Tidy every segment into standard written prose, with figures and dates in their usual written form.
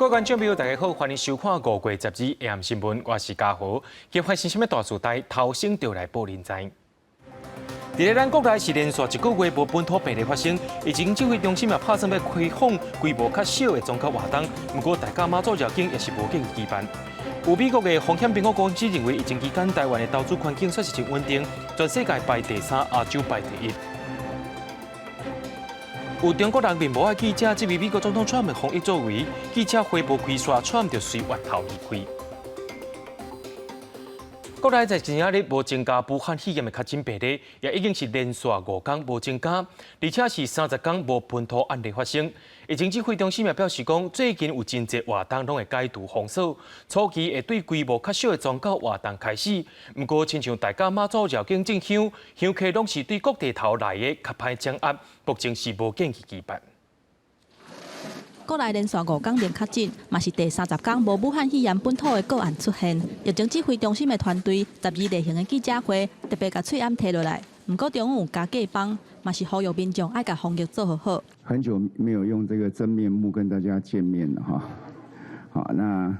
各位觀眾朋友，大家好，歡迎收看5月12 AM 新聞，我是嘉豪。今發生啥物大事代，頭先就來報恁知。佇咧咱國內是連續一個月無本土病例發生，疫情指揮中心也拍算欲開放規模較小的宗教活動，毋過大甲媽祖繞境也是無建議舉辦。有美國的風險評估公司認為，疫情期間台灣的投資環境算是真穩定，全世界排第三，亞洲排第一。有中國人面無的記者質疑美國總統川普的防疫作為，記者會無開煞，川普就隨越頭離開。國內在前仔日無增加武漢肺炎的確診病例，也已經是連續5天無增加，而且是30天無本土案例發生。疫情指揮中心也表示講，最近有真濟活動攏會解除封鎖，初期會對規模較小的宗教活動開始。毋過，親像大甲媽祖繞境進香，香客攏是對各地頭來的，較歹掌握，目前是無建議舉辦。國內連續5天零確診，嘛是第30天無武漢肺炎本土的個案出現。疫情指揮中心的團隊12例行的記者會，特別共喙罨提落來。毋過中央有加價幫，嘛是呼籲民眾愛共防疫做好好。很久沒有用這個真面目跟大家見面了哈。好，那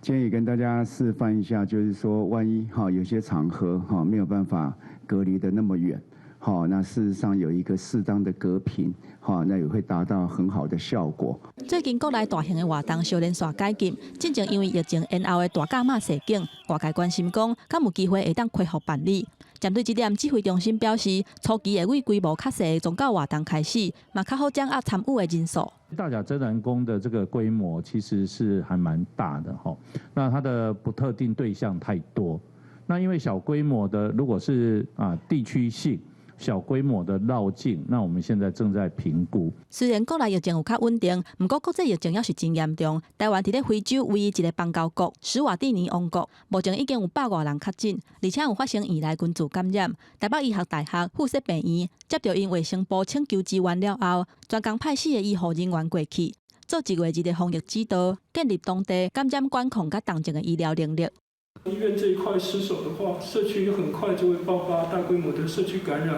建議跟大家示範一下，就是說，萬一哈有些場合哈沒有辦法隔離得那麼遠，好，那事實上有一個適當的隔屏，好，那也會達到很好的效果。最近國內大型的活動相連續解禁，進前因為疫情延後的大甲媽踅境，外界關心講，敢有機會會當恢復辦理？針對這點，指揮中心表示，初期會對規模較細的宗教活動開始，嘛較好掌握參與的人數。大甲鎮瀾宮的這個規模其實是還蠻大的哈，那它的不特定對象太多，那因為小規模的，如果是啊地區性小規模的繞境，那我們現在正在評估。雖然國內疫情有較穩定，毋過國際疫情猶是真嚴重。台灣佇咧非洲唯一一個邦交國史瓦蒂尼王國，目前已經有百外人確診，而且有發生院內群聚感染。台北醫學大學附設病院接著𪜶衛生部請求支援了後，專工派四个醫護人員過去，做一月二的防疫指導，建立當地感染管控佮重症的醫療能力。醫院這一塊失守的話，社區很快就會爆發大規模的社區感染，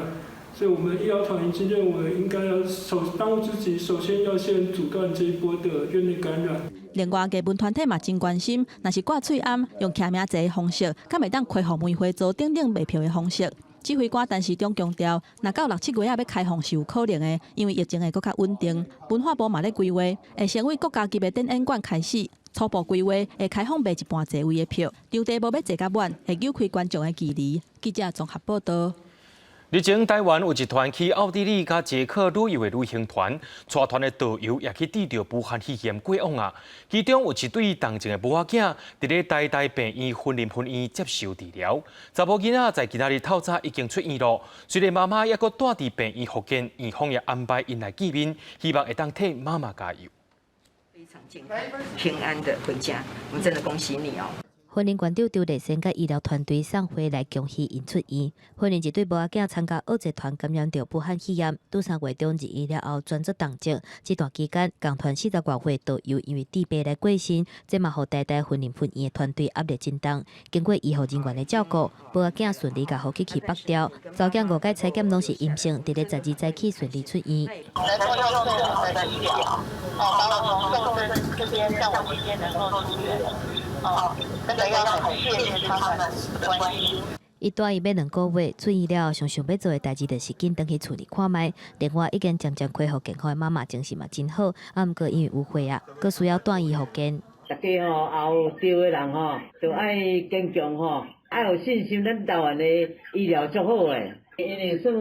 所以我們醫療團已經認為應該要首當務之急，首先要先阻斷這一波的院內感染。另外，藝文團體嘛真關心，若是掛喙罨用記名制的方式，敢會當恢復梅花座等等賣票的方式？指揮官陳時中強調，若到六七月仔欲開放是有可能的，因為疫情會閣較穩定。文化部嘛咧規劃，會先對國家級的展演館開始，初步規劃會開放賣一半座位的票，場地無欲坐甲滿，會扭開觀眾的距離。記者綜合報道。日前，台灣有一團去奧地利佮捷克旅遊的旅行團，帶團的導遊也去得著武漢肺炎過往啊。其中有一對重症的母仔囝，佇咧台大病院雲林分院接受治療。查某囡仔在今仔日透早已經出院囉。雖然媽媽猶閣蹛佇病院復健，院方也安排𪜶來見面，希望會當替媽媽加油。非常健康、平安的回家，我們真的恭喜你哦！雲林縣長周麗仙佮醫療團隊送花來恭喜𪜶出院。雲林一對母仔囝參加奧捷團感染著武漢肺炎，拄3月中入院了後轉做重症。這段期間，仝團40外歲導遊因為治病來過身，這嘛予台大雲林分院的團隊壓力真重。經過醫護人員的照顧，母仔囝順利共呼吸器拔掉，查某囝五擺採檢攏是陰性，佇咧12早起順利出院。能夠用最好的醫療，哦，把我從重症這邊讓我今天能夠出院，哦，真的要很謝謝他們的關心。伊蹛院欲2個月，出院了後，上想欲做的代誌就是緊轉去厝裡看覓。另外，已經漸漸恢復健康的媽媽精神嘛真好，啊，毋過因為有血壓，閣需要蹛院復健。大家吼，後著的人吼，就愛堅強吼，愛有信心，咱台灣的醫療足好的，因為算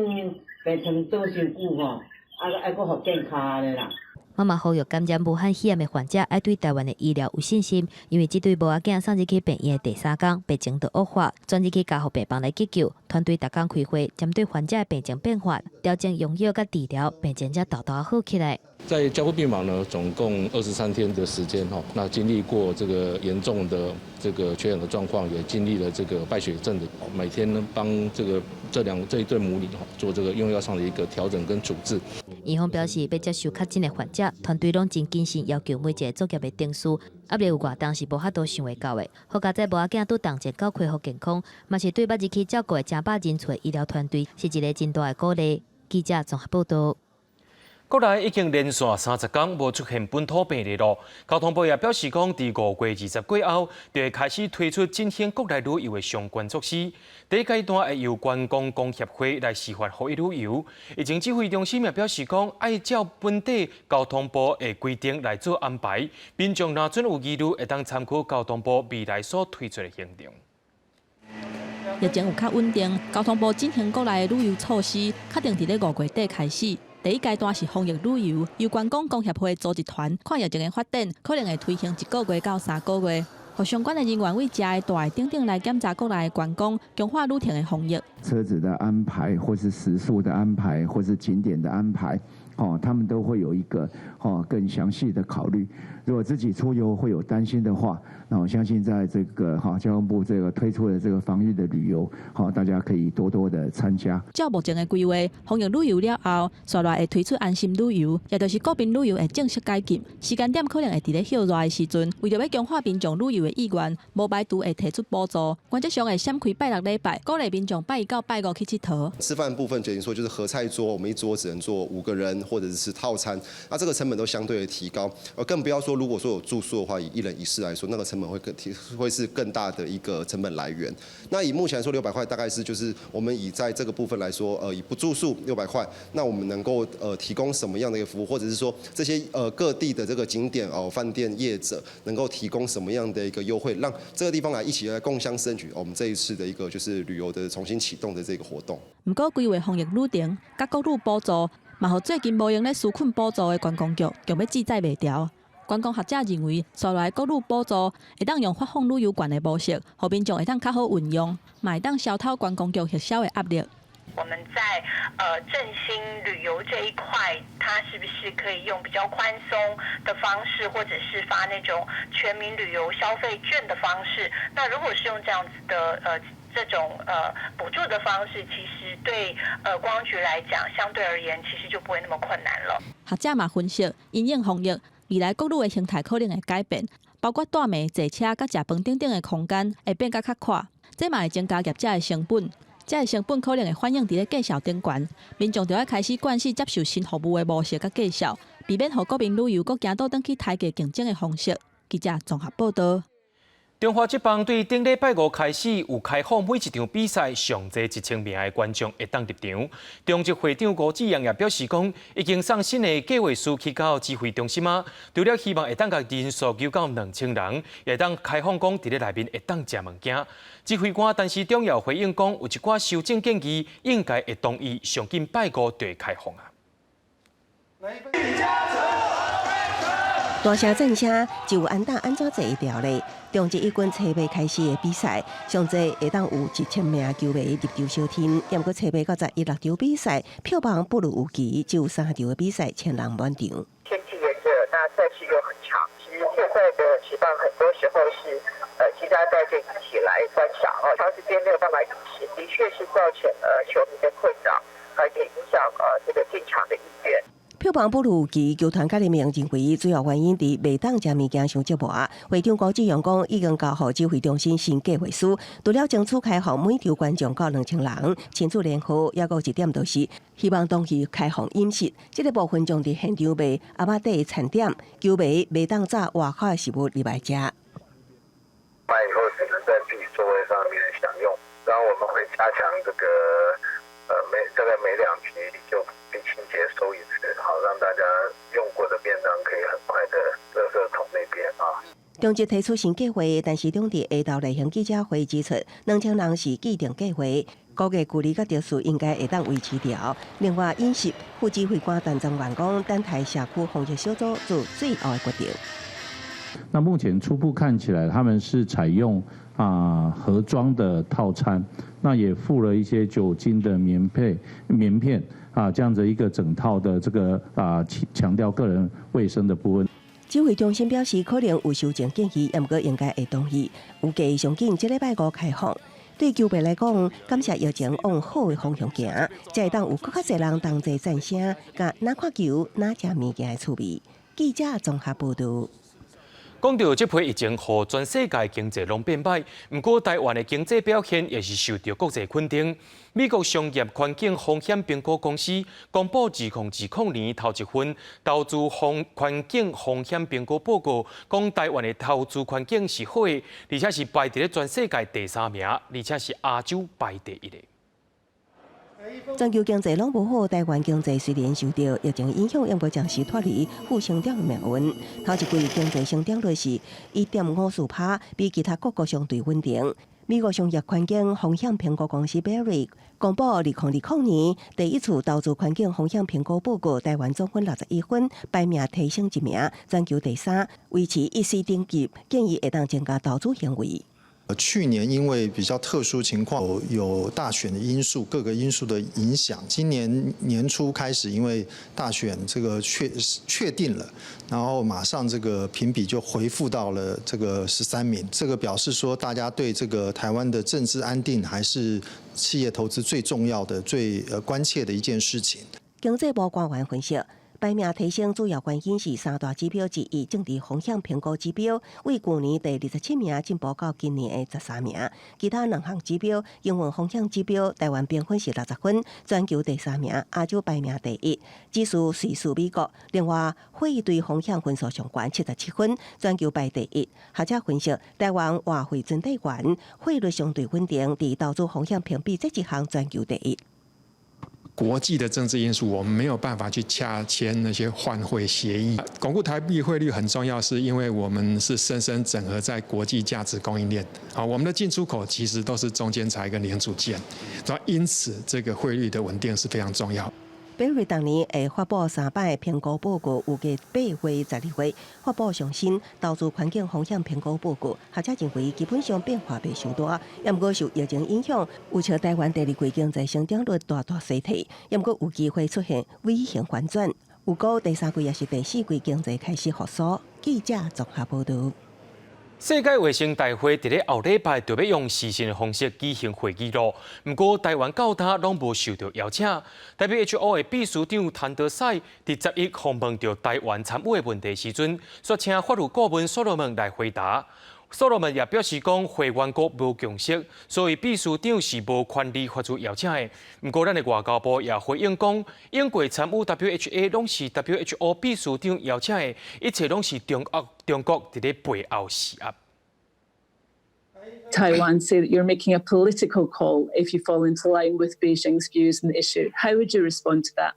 病床倒傷久吼，啊愛閣復健康按呢啦。媽媽呼籲感染武漢肺炎的患者愛對台灣的醫療有信心，因為這對母仔囝送入去病院的第三工，病情就惡化，轉入去加護病房來急救。團隊逐工開會，針對患者的病情變化，調整用藥佮治療，病情才沓沓好起來。在加護病房呢，總共23天的時間哈，那經歷過這個嚴重的這個缺氧的狀況，也經歷了這個敗血症的，每天呢幫這個這兩這一對母女做這個用藥上的一個調整跟處置。院方表示，欲接受確診的患者，團隊攏真謹慎，要求每一個作業的程序，壓力有偌重是無法度想會到的。好佳哉母仔囝拄重症到恢復健康，嘛是對捌入去照顧的成百人次的醫療團隊是一個真大的鼓勵。記者綜合報道。國內已經連續30工無出現本土病例囉。交通部也表示講，佇5月20過後，就會開始推出振興國內旅遊的相關措施。第一階段會由觀光工協會來示範防疫旅遊。疫情指揮中心也表示講，愛照本地交通部的規定來做安排，民眾若準有疑慮，會當參考交通部未來所推出的行動。疫情有較穩定，交通部振興國內的旅遊措施，確定佇咧5月底開始。第一階段是防疫旅遊，由觀光工協會組織團，看疫情的發展，可能會推行一個月到3個月，予相關的人員對遮的大等等來檢查國內的觀光，強化旅程的防疫。車子的安排，或是食宿的安排，或是景點的安排，哦，他們都會有一個哦更詳細的考慮。如果自己出遊會有擔心的話，那我相信在這個哈交通部這個推出的這個防疫的旅遊，好，大家可以多多的參加。照目前的規劃，防疫旅遊了後，紲來會推出安心旅遊，也就是國民旅遊會正式解禁，時間點可能會佇咧歇熱的時陣。為著欲強化民眾旅遊的意願，無排除會提出補助，原則上會閃開拜六禮拜，鼓勵民眾拜一到拜五去𨑨迌。吃飯部分等於說就是合菜桌，我們一桌只能坐5個人，或者是吃套餐，那這個成本都相對的提高，而更不要說如果說有住宿的話，以一人一室來說，那個成本會更提，會是更大的一個成本來源。那以目前來說，600塊大概是就是我們以在這個部分來說，以不住宿600塊，那我們能夠提供什麼樣的一個服務，或者是說這些各地的這個景點哦飯店業者能夠提供什麼樣的一個優惠，讓這個地方來一起來共襄盛舉，我們這一次的一個就是旅遊的重新啟動的這個活動。毋過規劃防疫旅程，佮國旅補助，嘛予最近無閒咧紓困補助的觀光局，強欲志在袂牢。觀光學者認為，紲來國旅補助會當用發放旅遊券的模式，予民眾會當較好運用，嘛會當消透觀光局核銷的壓力。我們在振興旅遊這一塊，它是不是可以用比較寬鬆的方式，或者是發那種全民旅遊消費券的方式？那如果是用這樣子的這種補助的方式，其實對觀光局來講，相對而言其實就不會那麼困難了。學者嘛分析，因應防疫，未來國旅的形態可能會改變，包括帶糜、坐車佮食飯等等的空間會變甲較闊，這嘛會增加業者的成本。這个成本可能會反映佇咧價數頂懸，民眾就愛開始慣勢接受新服務的模式佮價數，避免予國民旅遊閣行倒轉去抬價競爭的方式。記者綜合報道。中華職棒對頂禮拜五開始有開放每一場比賽上濟1000名的觀眾會當入場。中職會長吳志揚也表示講，已經送新的計劃書去到指揮中心啊，除了希望會當共人數揪到2000人，會當開放講佇咧內面會當食物件。指揮官陳時中也回應講，有一寡修正建議，應該會同意上緊拜五就會開放啊。大聲讚聲，就有安打按怎做會牢咧？中職一軍初八開始的比賽，上濟會當有1000名球迷入場收聽。毋過初八到11六場比賽，票房不如預期，只有三場的比賽千人滿場。天氣炎熱，那賽事又很長。其實現在的職棒很多時候是，攜家帶眷一起來觀賞哦，長時間沒有辦法飲食，的確是造成球迷的困擾，而且影響這個進場的意願。票房不如預期，球團佮聯盟認為主要原因佇袂當食物件傷折磨。會長郭志陽講，已經交予指揮中心新計劃書，除了爭取開放每場觀眾到2000人，親子聯合，抑閣有一點就是希望同時開放飲食，這個部分將佇現場賣鴨仔底的餐點，球迷袂當炸外口的食物入來食。買以後只能在自己座位上面享用，然後我們會加強這個，大概每2局就被清潔收一次，好讓大家用過的便當可以很快的垃圾桶那邊啊。中職提出新計劃，但是中佇下晝例行記者會指出，2000人是既定計劃，估計距離佮秩序應該會當維持牢。另外，飲食副指揮官陳宗元講，等待社區防疫小組做最後的決定。那目前初步看起來，他們是採用盒裝的套餐，那也附了一些酒精的棉片啊，這樣子一個整套的這個強調個人衛生的部分。指揮中心表示，可能有修正建議，毋過應該會同意。預計上緊這禮拜五開放。對球迷來講，感謝疫情往好的方向行，才會當有閣較濟人同齊讚聲，佮若看球、若食物件的趣味。記者綜合報導。講到這批疫情，予全世界經濟攏變歹，毋過台灣的經濟表現也是受到國際肯定。美國商業環境風險評估公司公布2020年頭一份投資環境風險評估報告，講台灣的投資環境是好的，而且是排佇咧全世界第三名，而且是亞洲排第一的。全球經濟攏無好，台灣經濟雖然受到疫情影響，猶閣暫時脫離負成長的命運。頭一季經濟成長率是1.54趴，比其他各國相對穩定。美國商業環境風險評估公司 Barri 公布2020年第一次投資環境風險評估報告，台灣總分61分，排名提升一名，全球第三，維持一 C 等級，建議會當增加投資行為。去年因為比較特殊情況，有大選的因素，各個因素的影響。今年年初開始，因為大選這個確定了，然後馬上這個評比就回復到了這個13名。這個表示說，大家對這個台灣的政治安定還是企業投資最重要的、最關切的一件事情。經濟部官員分析，排名提升主要原因是三大指標之一，政治風險評估指標，為舊年第27名進步到今年的13名。其他兩項指標，營運風險指標，台灣評分是60分，全球第三名，亞洲排名第一，只輸瑞士、美國。另外，匯兌風險分數上懸77分，全球排第一。學者分析，台灣外匯存底懸，匯率相對穩定，佇投資風險評比這一項全球第一。國際的政治因素，我們沒有辦法去洽簽那些換匯協議。鞏固台幣匯率很重要，是因為我們是深深整合在國際價值供應鏈。啊，我們的進出口其實都是中間材跟零組件，因此這個匯率的穩定是非常重要。 Barri 逐年會發布三擺評估報告，預計8月12號發布上新投資環境風險評估報告。學者認為基本上變化袂傷大，猶毋過受疫情影響，預測台灣第二季經濟成長率大大衰退，猶毋過有機會出現 V 型反轉。預估第三季抑是第四季經濟開始復甦。記者綜合報導。世界衛生大會佇咧後禮拜就欲用視訊的方式舉行會議囉。毋過台灣到今攏無受到邀請。WHO 的秘書長譚德塞佇11訪問著台灣參與的問題時陣，煞請法律顧問所羅門來回答。所羅門也表示講，會員國無共識，所以秘書長是無權利發出邀請的。毋過，咱的外交部也回應講，英國參與 WHA 攏是 WHO 秘書長邀請的，一切攏是中國佇咧背後施壓。 Taiwan say that you're making a political call if you fall into line with Beijing's views on the issue. How would you respond to that?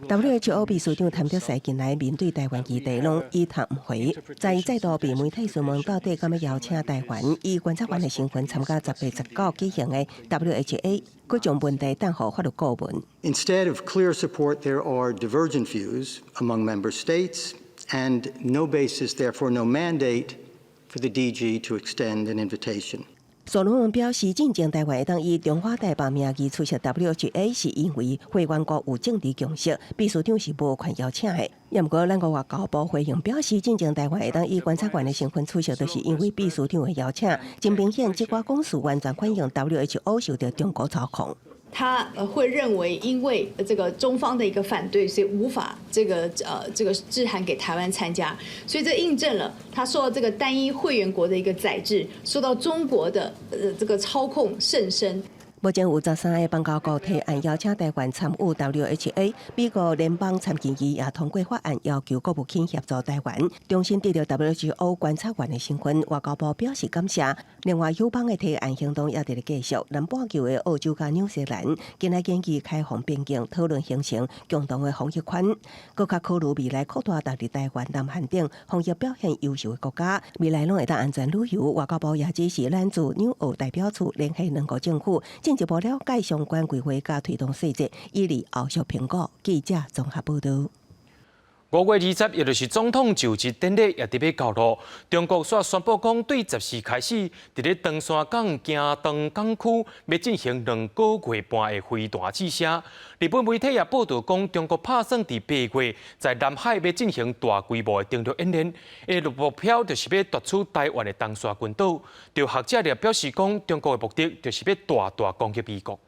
WHO 秘書長譚德塞近來面對台灣議題，攏一頭毋回。在再度被媒體詢問到底敢欲邀請台灣以觀察員的身份參加10月19舉行的 WHA，閣將問題轉予法律顧問。 Instead of clear support, there are divergent views among member states, and no basis, therefore no mandate for the DG to extend an invitation. 所羅門表示，進前台灣會當以中華台北名義出席 WHA，是因為會員國有政治共識，秘書長是無權邀請的。猶毋過，咱國外交部回應表示，進前台灣會當以觀察員的身份出席，就是因為秘書長的邀請。真明顯，這寡講辭完全反映 WHO 受著中國操控。他會認為，因為這個中方的一個反對，所以無法這個致函給台灣參加，所以這印證了他受到這個單一會員國的一個宰制，受到中國的這個操控甚深。目前有13個邦交國提案邀請台灣參與 WHA，美國聯邦參議院也通過法案要求國務卿協助台灣重新得到 WHO 觀察員的身份。外交部表示感謝。另外，友邦的提案行動也佇咧繼續。南半球的澳洲佮紐西蘭近來研議開放邊境，討論形成共同的防疫圈。閣較考慮未來擴大獨立台灣、南韓等防疫表現優秀的國家，未來攏會當安全旅遊。外交部也指示咱駐紐澳代表處聯繫兩國政府，進一步了解相關規劃佮推動細節，以利後續評估。記者綜合報導。5月20，也就是總統就職典禮也佇欲到囉。中國煞宣布講，對14開始，佇咧唐山港京唐港區欲進行2個月半的飛彈試射。日本媒體也報導講，中國拍算佇8月在南海欲進行大規模的登陸演練，伊的目標就是欲奪取台灣的東沙群島。著學者就表示講，中國的目的就是欲大大攻擊美國。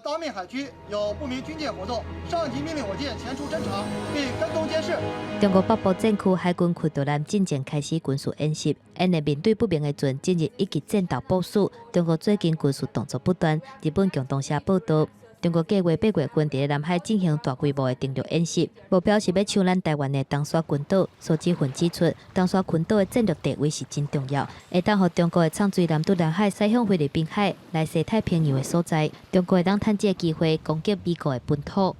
當面海區有不明軍艦活動，上級命令我艦前出偵查，並跟蹤監視。中國北部戰區海軍驅逐艦進前開始軍事演習，演練面對不明的船進入一級戰鬥部署。中國最近軍事動作不斷，日本共同社報道，中國計劃8月份佇南海進行大規模的登陸演習，目標是欲搶咱台灣的東沙群島。蘇志雲指出，東沙群島的戰略地位是真重要，會當予中國的藏追艦對南海駛向菲律賓海來西太平洋的所在，中國會當趁這個機會攻擊美國的本土。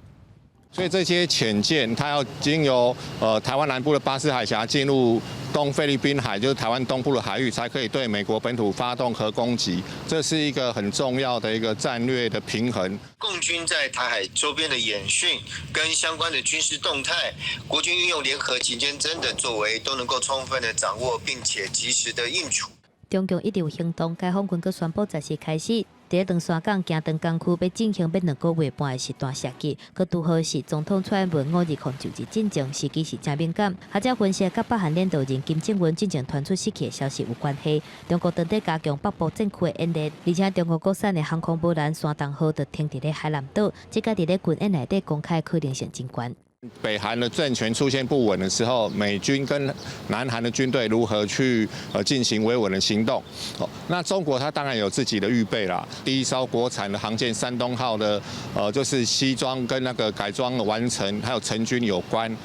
所以這些潛艦，它要經由台灣南部的巴士海峽進入東菲律賓海，就是台灣東部的海域，才可以對美國本土發動核攻擊。這是一個很重要的一個戰略的平衡。共軍在台海周邊的演訓跟相關的軍事動態，國軍運用聯合勤監偵等作為，都能夠充分的掌握，並且及時的應處。中共一直有行動，解放軍閣宣布10日開始，佇長山港京長港區欲進行欲2個月半的實彈射擊，閣拄好是總統蔡英文520就職進前，時機是誠敏感。學者分析，佮北韓領導人金正恩進前傳出死去的消息有關係。中國當地加強北部戰區的演練，而且中國國產的航空母艦山東號就停佇咧海南島，這個佇咧軍演內底公開可能性真懸。北韓的政權出現不穩的時候，美軍跟南韓的軍隊如何去進行維穩的行動？那中國它當然有自己的預備啦。第一艘國產的航艦山東號的，就是西裝跟那個改裝完成，還有成軍有關，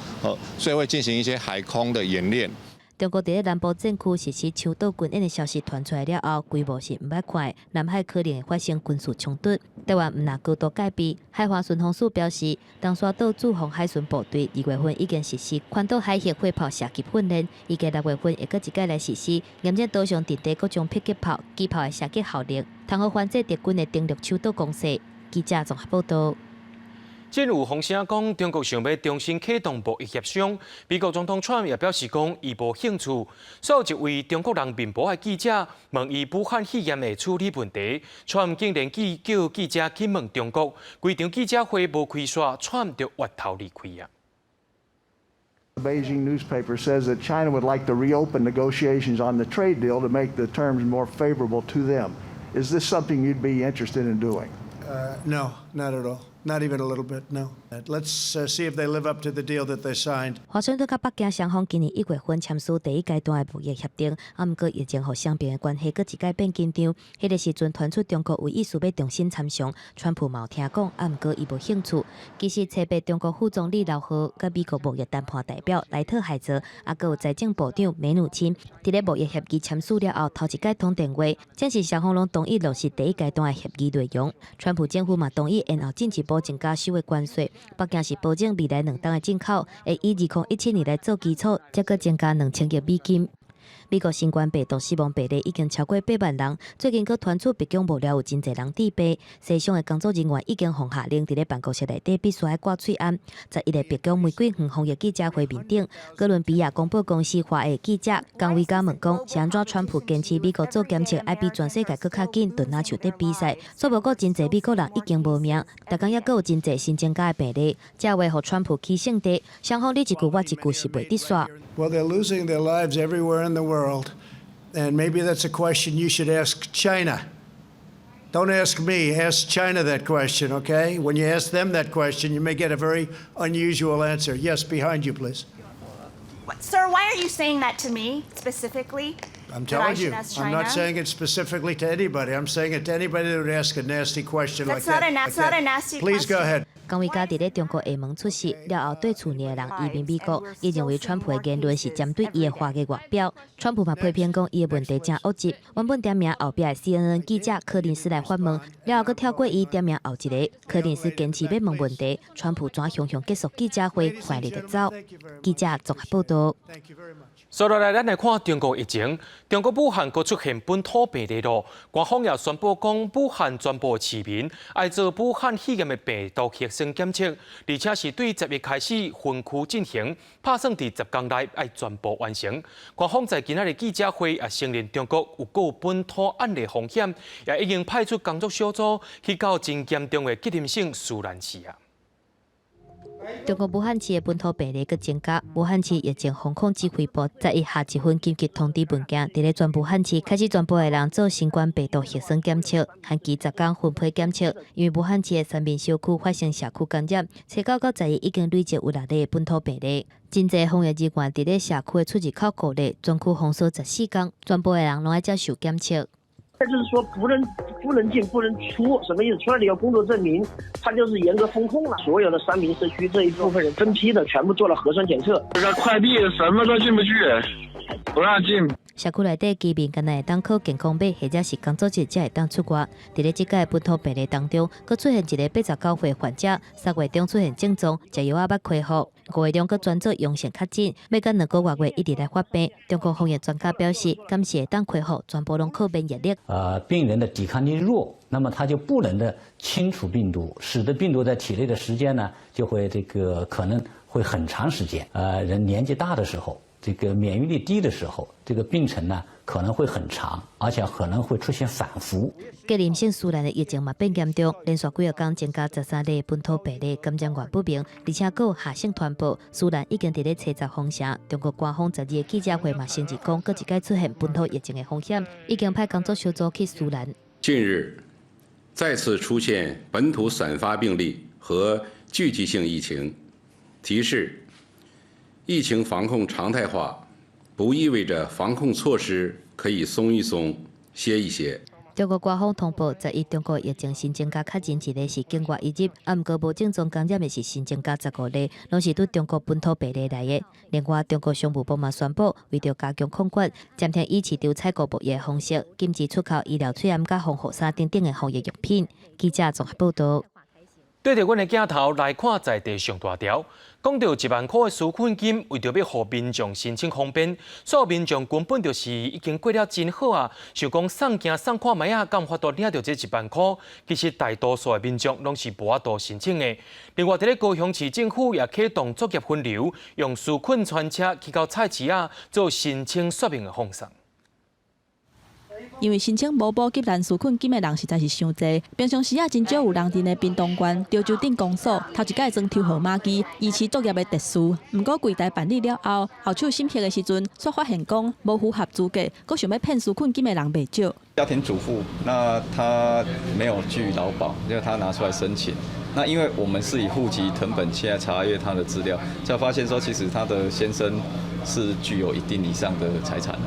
所以會進行一些海空的演練。中國佇咧南部戰區實施搶島軍演的消息傳出來了後，規模是毋捌看，南海可能會發生軍事衝突。台灣毋但高度戒備，海華巡防署表示，東沙島駐防海巡部隊2月份已經實施環島海域火炮射擊訓練，預計6月份會閣一擺來實施，驗證島上陣地各種迫擊炮、機炮的射擊效能，通予反制敵軍的登陸搶島攻勢。記者綜合報道。真有風聲講，中國想欲重新啟動貿易協商。美國總統川普也表示講，伊無興趣。所以一位中國人面簿的記者問伊武漢肺炎的處理問題，川普竟然叫記者去問中國。規場記者會無開煞，川普就越頭離開啊。 The Beijing newspaper says that China would like to reopen negotiations on the trade deal to make the terms more favorable to them. Is this something you'd be interested in doing? No, not at all. Not even a little bit, no. Let's see if they live up to the deal that they signed. 華盛頓佮北京雙方今年1月份簽署第一階段的貿易協定，啊，毋過疫情予雙邊的關係閣一擺變緊張。彼個時陣傳出中國有意思欲重新參詳，川普嘛有聽講，啊，毋過伊無興趣。其實，冊八中國副總理劉鶴佮美國貿易談判代表萊特海澤，啊，閣有財政部長梅努欽，佇咧貿易協議簽署了後，頭一擺通電話，證實雙方攏同意落實第一階段的協議內容。川普政府嘛同意延後進一步增加收的關稅，北京是保證未來2冬的進口會以2017年來做基礎，才閣增加2000億美金。美國新冠病毒死亡病例已經超過8萬人，最近閣傳出白宮幕僚有真濟人致病，西廂的工作人員已經予下令佇咧辦公室內底必須愛掛喙罨。11個白宮玫瑰園防疫記者會面頂，哥倫比亞廣播公司華裔記者江維嘉問講，是按怎川普堅持美國做檢測愛比全世界閣較緊，就若像佇比賽，煞無閣真濟美國人已經無命，逐工猶閣有真濟新增加的病例，這話予川普起性地，雙方你一句我一句是袂得煞。 Well, they're losing their lives everywhere in the world, and maybe that's a question you should ask China. Don't ask me, ask China that question, okay? When you ask them that question, you may get a very unusual answer. Yes, behind you, please. Sir, why are you saying that to me specifically? I'm That I telling should you, ask I'm not China? saying it specifically to anybody. I'm saying it to anybody that would ask a nasty question That's like not that. a like that's not that. a nasty Please go question. ahead. 江維嘉佇咧中國廈門出席了後，對厝內的人移民美國，伊認為川普的言論是針對伊的華裔外表。川普嘛批評講伊的問題誠惡質，原本點名後壁的 CNN 記者柯林斯來發問，了後閣跳過伊點名後一个。柯林斯堅持欲問問題，川普怎雄雄結束記者會，懷疑就走。記者綜合報道。接落來，咱來看中國疫情。中國武漢閣出現本土病例囉，官方也宣布講，武漢全部市民愛做武漢肺炎的病毒核酸檢測，而且是對10日開始分區進行，拍算佇10天內愛全部完成。官方在今仔日記者會也承認中國有閣本土案例風險，也已經派出工作小組去到真嚴重的吉林省舒蘭市啊。中國武漢市的本土病例閣增加，武漢市疫情防控指揮部11下一份緊急通知文件，佇咧全武漢市開始全部的人做新冠病毒核酸檢測，限期10天分批檢測。因為武漢市的三民小區發生社區感染，初九到十一已經累積有六例本土病例。真濟防疫人員佇咧社區的出入口顧慮，全區封鎖14天，全部的人攏愛接受檢測。就是說不能進不能出，什麼意思？出來你要工作證明，他就是嚴格封控了。所有的三民社區這一部分人分批的全部做了核酸檢測。這個快遞什麼都進不去，不讓進。社區內底居民敢若會當靠健康碼或者是工作證才會當出外。佇咧這屆本土病例當中，閣出現一个89歲患者，3月中出現症狀，食藥仔捌恢復。5月中閣轉做陽性確診，欲到2個外月一直來發病。中國防疫專家表示，敢是會當恢復，全部攏靠免疫力。病人的抵抗力弱，那麼他就不能的清除病毒，使得病毒在體內的時間呢，就會這個可能會很長時間。人年紀大的時候，這個免疫力低的時候，這個病程呢可能會很長，而且可能會出現反覆。吉林省舒蘭的疫情嘛變嚴重，連續幾個工增加13例本土病例感染源不明，而且閣有下省傳播。舒蘭已經佇咧初十封城。中國官方12日記者會嘛承認講，閣一擺出現本土疫情的風險，已經派工作小組去舒蘭。近日，再次出現本土散發病例和聚集性疫情，提示疫情防控常態化，不意味着防控措施可以鬆一鬆、歇一歇。中國官方通報，11中國疫情新增加確診一例是境外移入，啊，毋過無症狀感染的是新增加15例，攏是對中國本土病例來的。另外，中國商務部嘛宣布，為著加強控管，暫停以市場採購貿易的方式，禁止出口醫療喙罨佮防護衫等等的防疫用品。記者綜合報道。對著阮的鏡頭來看，在地上大條，講著1萬塊的紓困金，為著欲予民眾申請方便，所有民眾根本就是已經過了真好啊！想講送件送看覓仔，敢有法度領著這一萬塊？其實大多數的民眾攏是無法度申請的。另外，佇咧高雄市政府也啟動作業分流，用紓困專車去到菜市仔做申請說明的放送。因為申請無補給咱紓困金的人實在是傷濟，平常時啊真少有人佇咧屏東縣潮州鎮公所頭一擺裝抽號碼機，維持作業的秩序。毋過櫃台辦理了後，後手審核的時陣，煞發現講無符合資格，閣想欲騙紓困金的人袂少。家庭主婦，那他沒有具勞保，因為他拿出來申請。那因為我們是以戶籍謄本現在查閱他的資料，才發現說其實他的先生是具有一定以上的財產的。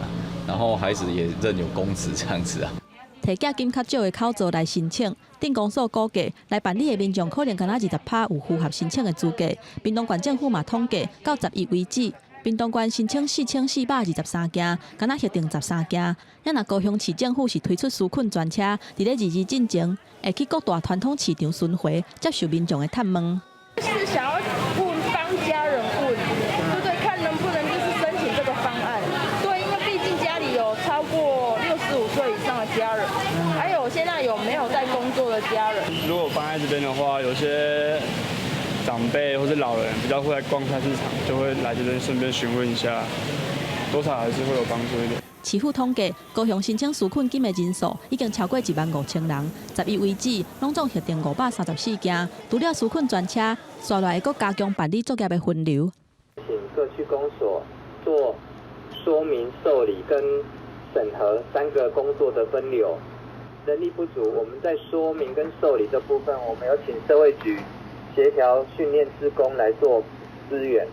然後孩子也認有公職這樣子啊。提寄金較少的口座來申請，鎮公所估計來辦理的民眾可能干焦20%有符合申請的資格。屏東縣政府嘛統計到11為止，屏東縣申請4423件，干焦核定13件。啊若高雄市政府是推出紓困專車，佇咧22進前會去各大傳統市場巡迴，接受民眾的探問。是想要問幫家人問，對不對？看能不能就是申請這個方案。對，因為畢竟家裡有超過65歲以上的家人，還有現在有沒有在工作的家人。如果放在這邊的話，有些長輩或者老人比較會來逛菜市場，就會來這邊順便詢問一下，多少還是會有幫助一點。市府統計，高雄申請紓困金的人數已經超過1萬5千人。11為止，攏總核定534件。除了紓困專車，紲來會閣加強辦理作業的分流。請各區公所做說明、受理跟審核三個工作的分流。人力不足，我們在說明跟受理這部分，我們有請社會局協調訓練志工來做支援。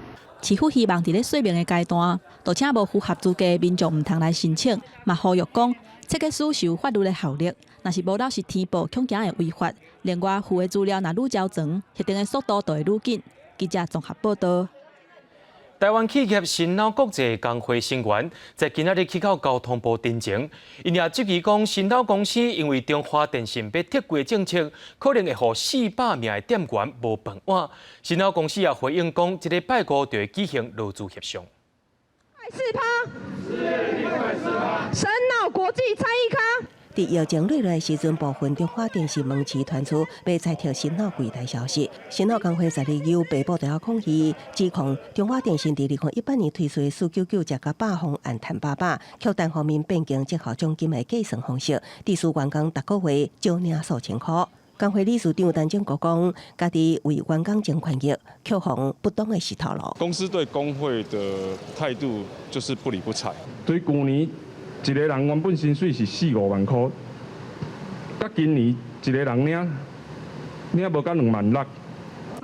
市府希望佇咧說明的階段，就請無符合資格的民眾毋通來申請，嘛呼籲講，切結書是有法律的效力，若是無老實填報，恐驚會違法。另外，附的資料若愈周全，核定的速度就會愈緊。記者綜合報道。台灣企業新腦國際工會成員在今仔日去到交通部陳情，𪜶也質疑講，新腦公司因為中華電信欲撤櫃政策，可能會予400名的店員無飯碗。新腦公司也回應講，這禮拜五就會舉行勞資協商。 4趴，神腦國際參一咖。佇疫情落來時陣，部分中華電信門市傳出欲裁撤新腦櫃台消息。新腦工會12由北部就抗議，指控中華電信佇2018年推出的499食甲飽方案趁飽飽，卻單方面變更績效獎金的計算方式，致使員工逐個月少領數千塊。工會理事長陳正國講，家己為員工爭權益，卻予不當的死頭路。公司對工會的態度就是不理不睬。對舊年一個人原本薪水是四五萬箍，佮今年一個人領領無到2萬6。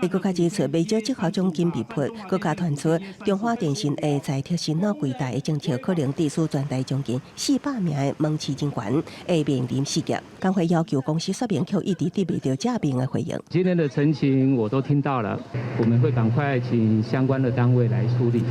伊閣較指出，袂少績效獎金被批，閣較傳出中華電信會裁撤新老櫃台的政策，可能致使全台將近400名的門市人員會面臨失業。工會要求公司說明，卻一直得袂著正面的回應。今天的陳情我都聽到了，我們會趕快請相關的單位來處理。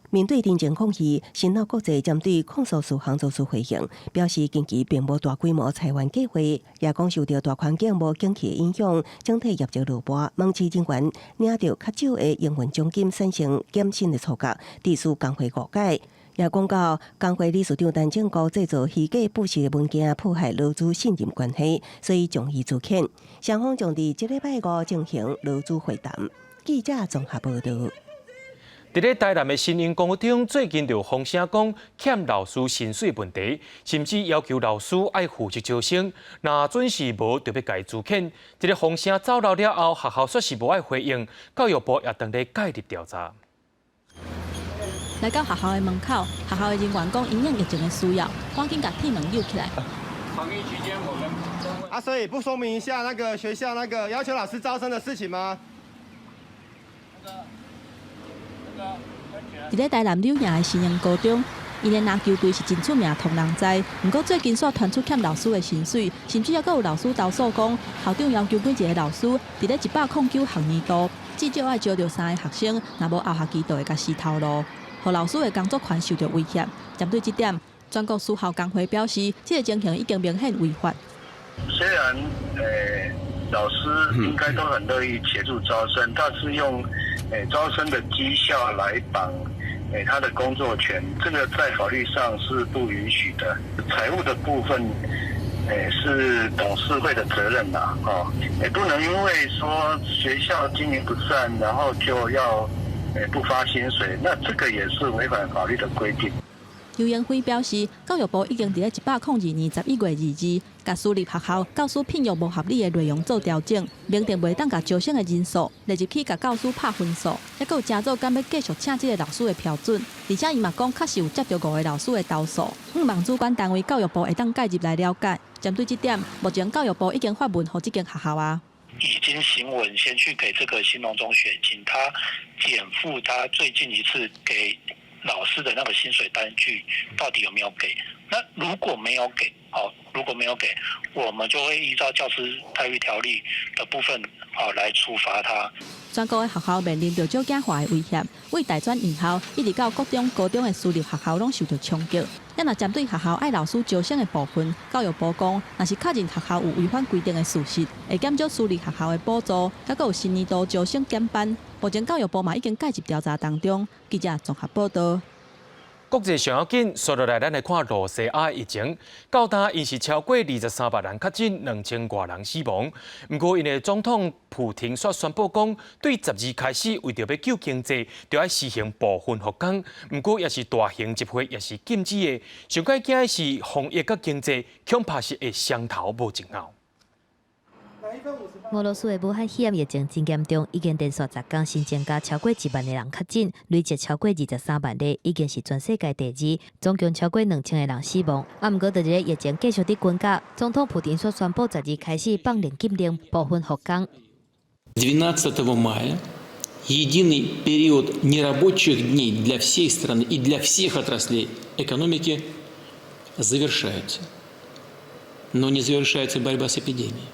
面對行政抗議，新老國際針對控訴事項做出回應，表示近期並無大規模裁員計劃，也講受著大環境無景氣影響，整體業績落寞，門市人員領著較少的營運獎金，產生減薪的錯覺，致使工會誤解。也講到工會理事長陳正國製造虛假不實的文件，破壞勞資信任關係，所以將伊資遣。雙方將佇這禮拜五進行勞資會談。記者綜合報導。佇咧台南的新榮高中，最近就有風聲講欠老師薪水問題，甚至要求老師愛負責招生，若準時無就欲共伊資遣。這个風聲走漏了後，學校煞是無愛回應，教育部也正咧介入調查。來到學校的門口，學校的人員講，因應疫情的需要，趕緊共鐵門扭起來。防疫期間，我們啊，所以不說明一下那個學校那個要求老師招生的事情嗎？佇咧台南柳營的新榮高中，𪜶的籃球隊是真出名，予人知。毋過最近煞傳出欠老師的薪水，甚至猶閣有老師投訴講，校長要求每一个老師佇咧109學年度至少愛招著三个學生，若無後學期就會共死頭路，予老師的工作權受著威脅。針對這點，全國私校工會表示，這个情形已經明顯違法。雖然，老師應該都很樂意協助招生，但是用招生的績效來綁他的工作權，這個在法律上是不允許的。財務的部分，是董事會的責任啦，哦，也不能因為說學校經營不善，然後就要不發薪水，那這個也是違反法律的規定。邱英輝表示，教育部已經佇咧102年11月22，共私立學校教師聘用無合理的內容做調整，明定袂當共招生的人數列入去共教師拍分數，猶閣有成做敢欲繼續請這个老師的標準。而且伊嘛講，確實有接著五个老師的投訴，向望主管單位教育部會當介入來了解。針對這點，目前教育部已經發文予這間學校啊。已經行文先去給這個興隆中學，請他檢附他最近一次給老師的那個薪水單據到底有沒有給？那如果沒有給，哦，如果沒有給，我們就會依照教師待遇條例的部分，哦，來處罰他。全國的學校面臨著少子化的威脅，為大專院校一直到國中、高中的私立學校攏受著衝擊。咱若針對學校愛老師招生的部分，教育部講，若是確認學校有違反規定的事實，會減少私立學校的補助，猶閣有新年度招生減班。目前教育部嘛已經介入調查當中。記者綜合報導。國際上要緊，紲落來，咱來看露西亞疫情。到今𪜶是超過23萬人確診，2000外人死亡。毋過，𪜶的總統普廷煞宣布講，對12開始，為著欲救經濟，就愛實行部分復工。毋過，也是大型集會，也是禁止的。上蓋驚的是防疫佮經濟，恐怕是會雙頭無一咬。俄羅斯的武漢肺炎疫情真嚴重，已經連續10工新增加超過1萬个人確診，累計超過23萬例，已經是全世界第二，總共超過2000个人死亡。啊，毋過佇咧疫情繼續佇增加，總統普丁煞宣布12開始放令禁令，部分復工。 12 мая единый период нерабочих дней для всей страны и для всех отраслей экономики завершается. Но не завершается борьба с эпидемией.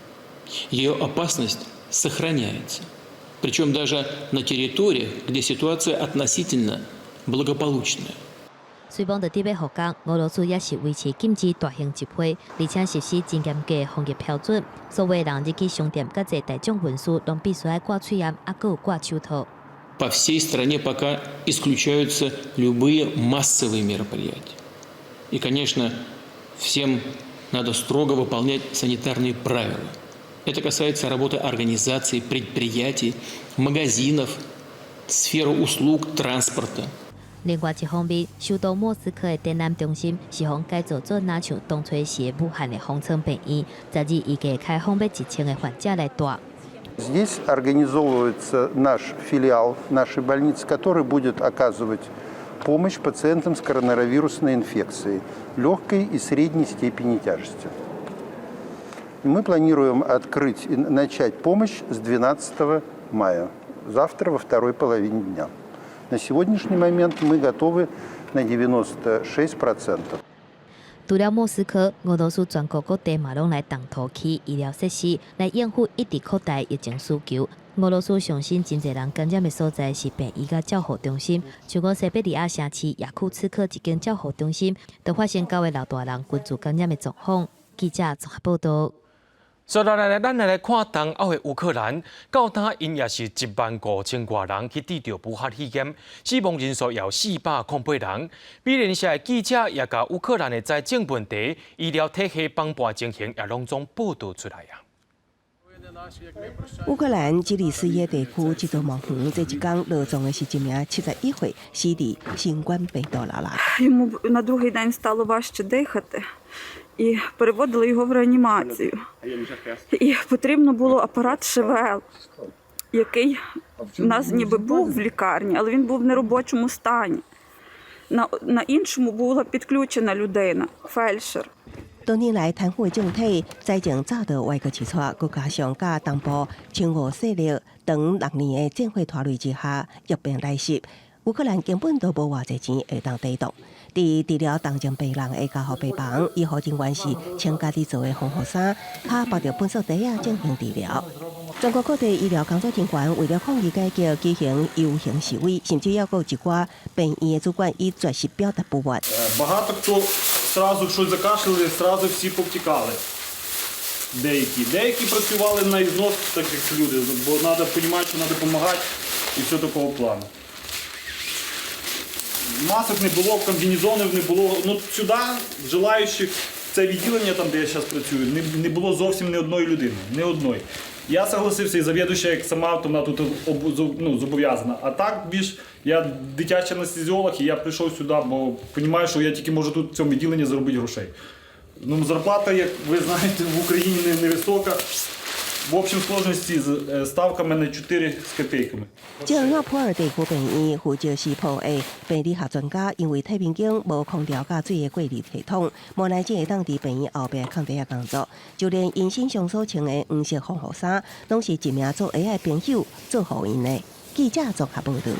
Ее опасность сохраняется. Причем даже на территориях, где ситуация относительно благополучная. 雖罔佇咧欲復工，俄羅斯也是維持禁止大型集會，而且實施真嚴格防疫標準。所有人入去商店佮坐大眾運輸，攏必須愛掛喙罨，猶閣有掛手套。 По всей стране пока исключаются любые массовые мероприятия. И, конечно, всем надо строго выполнять санитарные правила. Это касается работы организаций, предприятий, магазинов, сферы услуг, транспорта. 另外一方面，首都莫斯科的展覽中心是予改造做若像當初時的武漢的方艙病院，十二預計開放欲1000個患者來蹛。 Здесь организовывается наш филиал нашей больницы, который будет оказывать помощь пациентам с коронавирусной инфекцией легкой и средней степени тяжести. Мы планируем открыть и начать помощь с 12 мая, завтра во второй половине дня. На сегодняшний момент мы готовы на 96%. 除了莫斯科，俄羅斯全國各地嘛攏來動土起醫療設施，來應付一直擴大疫情需求。俄羅斯上新真濟人感染的所在是病院佮照護中心，像講西伯利亞城市雅庫茨克一間照護中心，就發生九个老大人群聚感染的狀況。記者綜合報道。接落來，咱來看東歐的烏克蘭，到今𪜶也是1萬5千外人去得著武漢肺炎，死亡人數有408人。美聯社的記者也共烏克蘭的財政問題、醫療體系崩盤情形也攏總報導出來啊。烏克蘭基里斯耶地區這座墓園，這一工落葬的是一名71歲死佇新冠病毒老人。 Йому на другий день стало важче дихати і переводили його в реанімацію. І потрібно було апарат ШВЛ, який у нас ніби був в лікарні, але він був в неробочому стані. На іншому була підключена людина, фельдшер. 多年來貪腐的政體，財政早就歪閣一撮，閣加上佮東部親俄勢力長6年的戰火拖累之下，疫病來襲，烏克蘭根本就無偌濟錢會當抵擋。佇治療重症病人的加護病房，醫護人員是穿家己做的防護衫，跤縛著糞掃袋仔進行治療。全國各地醫療工作人員為了抗議改革，舉行遊行示威，甚至猶閣有一寡病院的主管以絕食表達不滿。 Багато хто сразу щось закашляли, сразу всі повтікали. Деякі. Деякі працювали на износ, так як люди, бо треба розуміти, що треба допомагати і все такого плану. Масок не було, комбінезонів не було. Ну, сюди желаючих в це відділення, там, де я зараз працюю, не було зовсім ні одної людини. Ні одної. Я согласився, і завідуюча, як сама, то вона тут ну, зобов'язана. А так більш я дитячий анестезіолог, і я прийшов сюди, бо розумію, що я тільки можу тут в цьому відділенні заробити грошей. Ну, зарплата, як ви знаєте, в Україні невисока. В общей сложности ставка в мене 4 з копійками. 這奧普爾地區病院負責死剖的病理學專家，因為太平間無空調佮水的過濾系統，無奈只會當佇病院後壁空地仔工作。就連𪜶身上所穿的黃色防護衫，攏是一名做鞋的朋友做予𪜶的。記者綜合報導。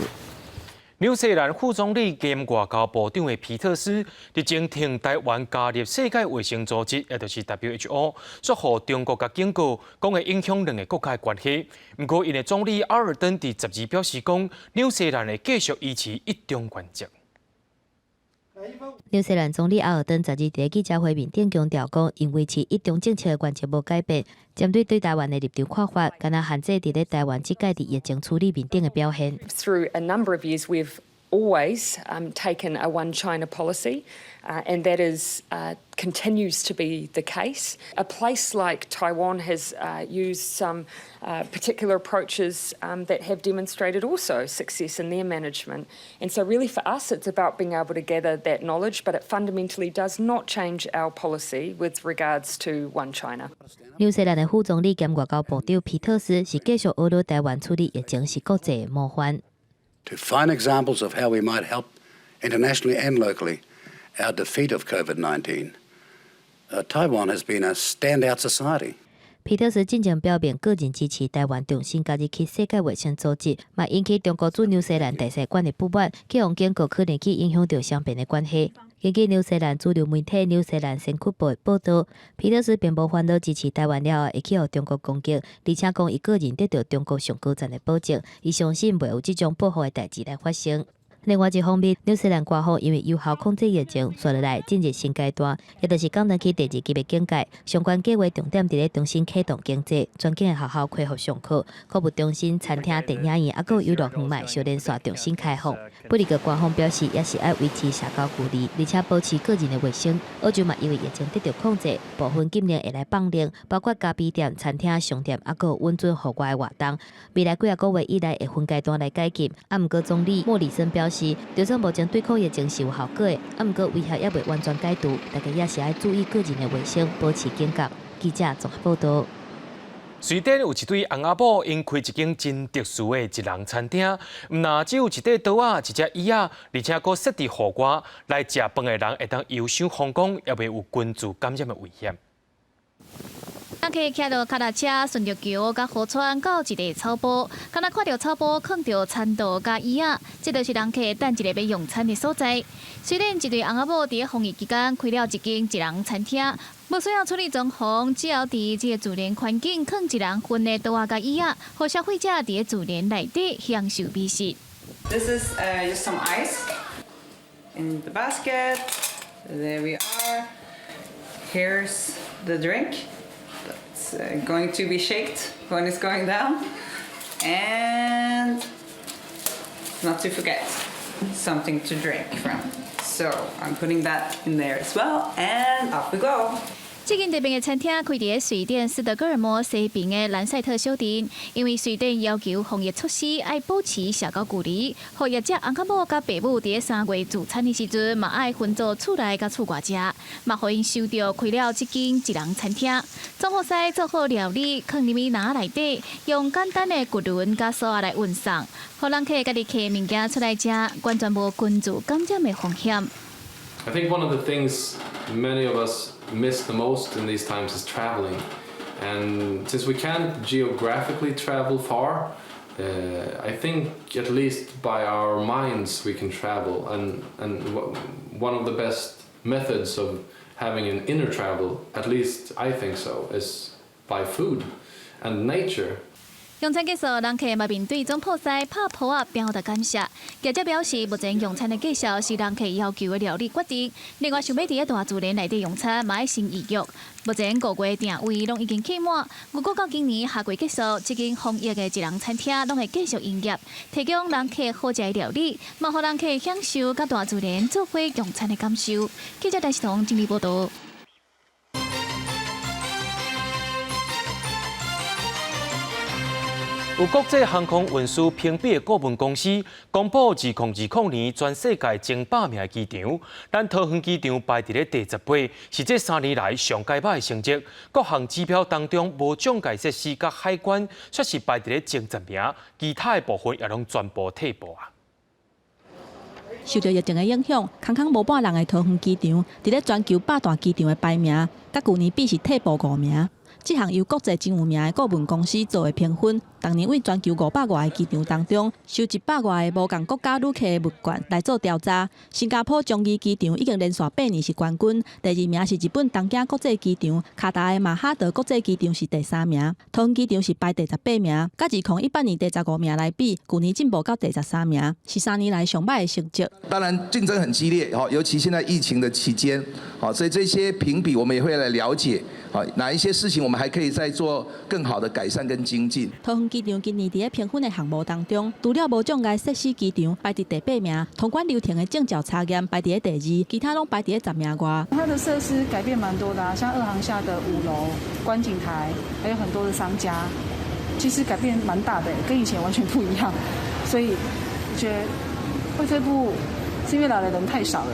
紐西蘭副總理兼外交部長的皮特斯日前挺台灣加入世界衛生組織，也就是 WHO，煞予中國共警告，講會影響兩个國家的關係。毋過，𪜶的總理阿爾登佇12表示講，紐西蘭會繼續維持一中原則。紐西蘭總理阿爾登十二佇記者會面頂強調講，𪜶維持一中政策的原則無改變，針對對台灣的立場看法，敢若限制佇咧台灣這屆佇疫情處理面頂的表現。 Through a number of years, we've always taken a one China policy, and that is continues to be the case. A place like Taiwan has used some particular approaches that have demonstrated also success in their management. And so, really, for us, it's about being able to gather that knowledge, but it fundamentally does not change our policy with regards to one China. 紐西蘭的副總理兼外交部長皮特斯是繼續呵咾台灣處理疫情是國際的模範。 To find examples of how we might help internationally and locally our defeat of COVID-19, Taiwan has been a standout society. 皮特斯進前表明個人支持台灣重新加入去世界衛生組織，嘛引起中國駐紐西蘭大使館的不滿，去予警告可能去影響著雙邊的關係。根據紐西蘭主流媒體《紐西蘭先驅報》的報導，皮特斯並無煩惱支持台灣了後會去予中國攻擊，而且講伊個人得到中國上高層的保證，伊相信袂有這種報復的代誌來發生。另外一方面，紐西蘭官方因為有效控制疫情，紲落來進入新階段，也就是降轉去第二級的警戒。相關計劃重點佇咧重新啟動經濟，全境的學校恢復上課，購物中心、餐廳、電影院，猶閣有遊樂園嘛小連續重新開放。不過官方表示，也是愛維持社交距離，而且保持個人的衛生。澳洲嘛，因為疫情得到控制，部分禁令會來放寬，包括咖啡店、餐廳、商店，猶閣允准戶外活動。未來幾仔個月以來會分階段來解禁。啊，毋過總理莫里森表示，示，就算目前對抗疫情是有效果的，啊，毋過威脅猶未完全解除，大家也是愛注意個人的衛生，保持警覺。記者綜合報道。瑞典有一對翁仔某，𪜶開一間真特殊的一人餐廳，毋但只有一塊桌仔、一隻椅仔，而且閣設佇戶外，來食飯的人會當遊賞風光，也袂有菌株感染的危險。人客騎著跤踏車，順著橋佮河川到一个草埔，敢若看著草埔囥著餐桌佮椅仔，這就是人客等一下欲用餐的所在。雖然一對翁仔某佇防疫期間開了一間一人餐廳，無需要處理裝潢，只要佇這个自然環境囥一人份的桌仔佮椅仔，予消費者佇自然內底享受美食。 This is just some ice in the basket. There we are. Here's the drink. It's going to be shaked when it's going down. And not to forget, something to drink from. So I'm putting that in there as well. And off we go. 這間特別的餐廳開佇瑞典斯德哥爾摩西邊的蘭賽特小鎮，因為瑞典要求防疫措施愛保持社交距離，予業者翁仔某佮爸母佇3月聚餐的時陣，嘛愛分做厝內佮厝外食，嘛予𪜶想著開了這間一人餐廳，總鋪師做好料理，囥入去籃仔內底，用簡單的滾輪佮索仔來運送，予人客家己提物件出來食，完全無菌株感染的風險。 I think one of the things many of us miss the most in these times is traveling. And since we can't geographically travel far, I think at least by our minds we can travel. And one of the best methods of having an inner travel, at least I think so, is by food and nature. 用餐結束，人客嘛面對總鋪師拍噗仔表達感謝。業者表示，目前用餐的價數是人客要求的料理決定。另外，想欲佇大自然內底用餐，嘛愛先預約。目前5月訂位攏已經客滿，預估到今年夏季結束，這間防疫的一人餐廳攏會繼續營業，提供人客好食的料理，嘛予人客享受佮大自然做伙用餐的感受。記者戴世彤整理報道。有國際航空運輸評比的顧問公司公布，2020年全世界前100名的機場，咱桃園機場排佇咧第18，是這3年來上佳歹的成績。各項指標當中，無障礙設施佮海關卻是排佇咧前10名，其他的部分也攏全部退步啊。受著疫情的影響，空空無半人的桃園機場，佇咧全球百大機場的排名，佮舊年比是退步5名。這項由國際真有名的顧問公司做的評分，逐年對全球500外个機場當中，收100外个無仝國家旅客的問卷來做調查。新加坡樟宜機場已經連續8年是冠軍，第二名是日本東京國際機場，卡達的馬哈德國際機場是第三名，桃園機場是排第18名，佮2018年第15名來比，舊年進步到第13名，是3年來上䆀的成績。當然競爭很激烈，尤其現在疫情的期間，所以這些評比我們也會來了解，哪一些事情我們還可以再做更好的改善跟精進。桃園機場今年佇咧評分的項目當中，除了無障礙設施機場排佇第八名，通關流程的證照查驗排佇咧第二，其他攏排佇咧10名外。它的設施改變蠻多的啊，像二航廈的5樓觀景台，還有很多的商家，其實改變蠻大的，跟以前完全不一樣。所以我覺得會退步，是因為來的人太少了。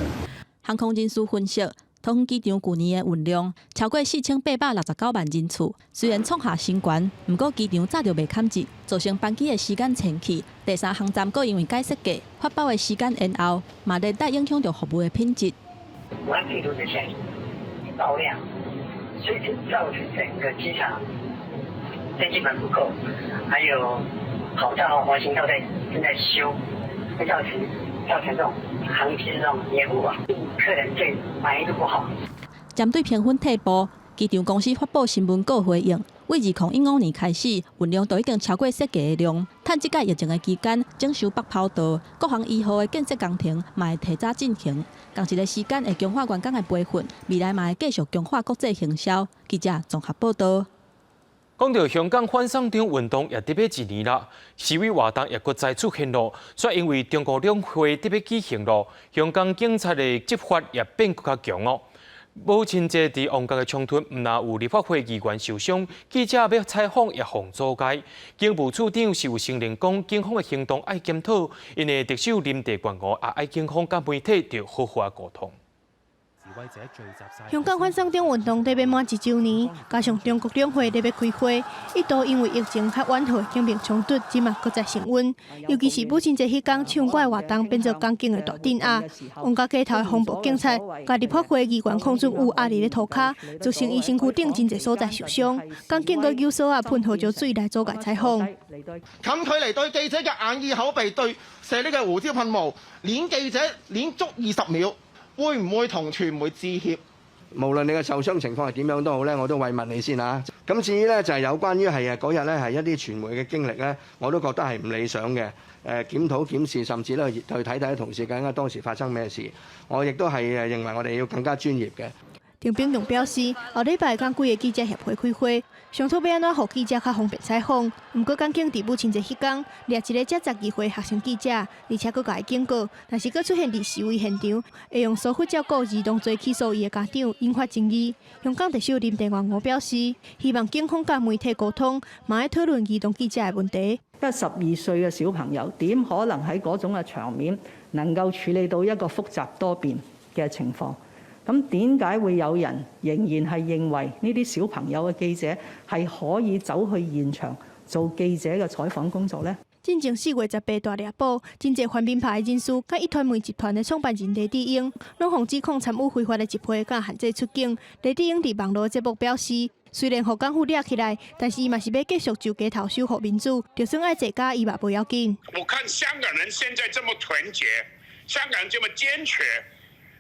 航空人士分析，桃園機場舊年的運量超過4869萬人次，雖然創下新高，毋過機場早就袂堪擠，造成班機的時間延去。第三航站閣因為改設計，發包的時間延後，嘛連帶影響著服務的品質。完美度的效應爆量，所以就造成整個機場登機門不夠，還有跑道滑行道在正在修，會造成這種航機這種延誤啊，客人對滿意度不好。針對評分退步，機場公司發布新聞稿回應，對2015年開始，運量都已經超過設計的量。趁這屆疫情的期間，整修北跑道，各項醫護的建設工程嘛會提早進行。仝一个時間會強化員工的培訓，未來嘛會繼續強化國際行銷。記者綜合報道。講到香港反送中運動也得欲一年啦，示威活動也閣再出現咯。煞因為中國兩會得欲舉行咯，香港警察的執法也變閣較強哦。母親節佇旺角的衝突，毋但有立法會議員受傷，記者欲採訪也予阻礙。警務處長是有承認講，警方的行動愛檢討，𪜶的特首林鄭月娥也愛警方佮媒體著好好仔溝通。香港反送中運動咧欲滿一週年，加上中國兩會咧欲開會，一度因為疫情較緩和的警民衝突，這馬閣再升溫。尤其是母親節彼工，唱歌的活動變做港警的大鎮壓。旺角街頭的防暴警察，共立法會議員鄺俊宇壓佇咧塗跤，造成伊身軀頂真濟所在受傷。港警閣扭索仔噴胡椒水來阻礙採訪。近距離對記者嘅眼耳口鼻對射呢個胡椒噴霧，攆記者攆足20秒。會唔會同傳媒致歉？無論你嘅受傷情況係點樣都好咧，我都慰問你先嚇。咁至於咧就係有關於係嗰日咧係一啲傳媒嘅經歷咧，我都覺得係唔理想嘅。檢討檢視，甚至咧去睇睇同事究竟當時發生咩事。我亦都係認為我哋要更加專業嘅。陳炳強表示，後禮拜共幾个記者協會開會，商討欲按怎予記者較方便採訪。毋過港警佇母親節彼工，掠一个才12歲學生記者，而且閣共伊警告，若是閣出現佇示威現場，會用疏忽照顧兒童罪起訴伊的家長，引發爭議。香港特首林鄭月娥表示，希望警方佮媒體溝通，嘛愛討論兒童記者的問題。因為12歲嘅小朋友點可能喺嗰種嘅場面能夠處理到一個複雜多變嘅情況？咁點解會有人仍然係認為呢啲小朋友嘅記者係可以走去現場做記者嘅採訪工作呢？進前4月18大獵捕，真濟泛民派人士佮壹傳媒集團的創辦人黎智英，攏予指控參與非法的集會，佮限制出境。黎智英佇網路節目表示，雖然予港府掠起來，但是伊嘛是欲繼續就街頭守護民主，就算愛坐監，伊嘛無要緊。我看香港人現在這麼團結，香港人這麼堅決，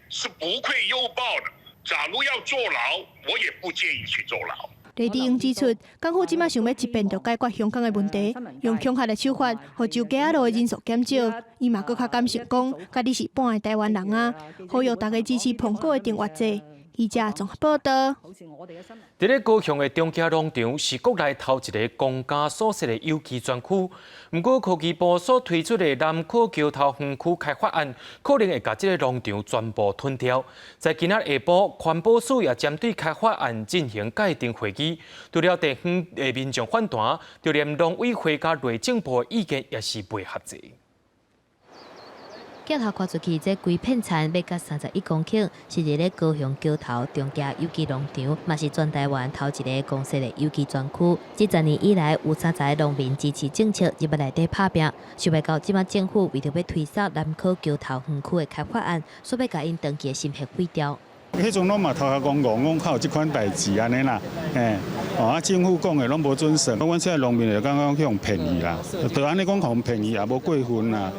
是不會有報的。假如要坐牢，我也不介意去坐牢。黎智英指出，港府這馬想欲一遍就解決香港的問題，用恐嚇的手法，予周街仔路的人數減少。伊嘛閣較感性講，家己是半个台灣人啊，呼籲大家支持蘋果的訂閱制。記者綜合報道。佇咧高雄的中嘉農場是國內頭一个公家所設的有機專區，毋過科技部所推出的南科橋頭園區開發案，可能會共這个農場全部吞掉。在今仔下晡，環保署也針對開發案進行界定會議，除了地方的民眾反彈，就連農委會佮內政部的意見也是袂合齊。鏡頭看出去，這規片田欲甲31公頃，是佇咧高雄橋頭中嘉有機農場，嘛是全台灣頭一个公設的有機專區。這10年以來，有30個農民支持政策入來內底拍拚，想袂到這馬政府為著欲推捒南科橋頭園區的開發案，煞欲共𪜶長期的心血毀掉。彼陣攏嘛頭殼戇戇，講較有這款代誌按呢啦，嘿，哦啊政府講的攏無準算，阮這農民就感覺去予騙去啦，就按呢講予騙去也無過分啦。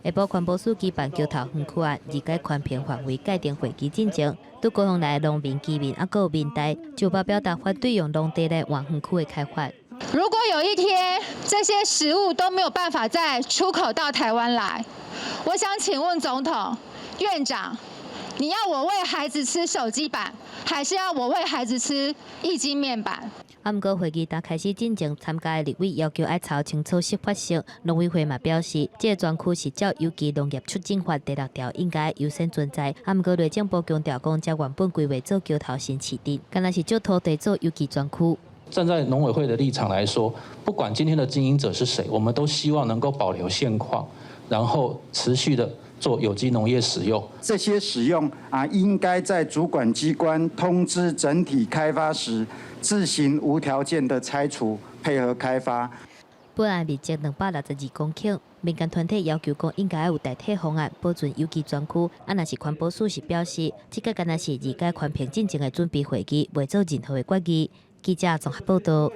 下晡環保署舉辦橋頭園區案二階寬評範圍界定會議進前，對高雄來的農民、居民啊，閣有民代，就表達反對用農地來換園區的開發。如果有一天這些食物都沒有辦法再出口到台灣來，我想請問總統、院長，你要我餵孩子吃手機板，還是要我餵孩子吃液晶面板？啊，毋過會議剛開始進前，參加的立委要求愛查清楚適法性。農委會嘛表示，這个專區是照有機農業促進法第六條應該優先存在。啊，毋過內政部強調講，這原本規劃做橋頭新市鎮，敢若是借土地做有機專區。站在農委會的立場來說，不管今天的經營者是誰，我們都希望能夠保留現況，然後持續的做有機農業使用。這些使用啊，應該在主管機關通知整體開發時，自行無條件的拆除，配合開發。本案面積262公頃，民間團體要求講應該有代替方案，保存有機專區。啊，若是環保署是表示，這個敢若是二階環評進前的準備會議，袂做任何的決議。記者綜合報道。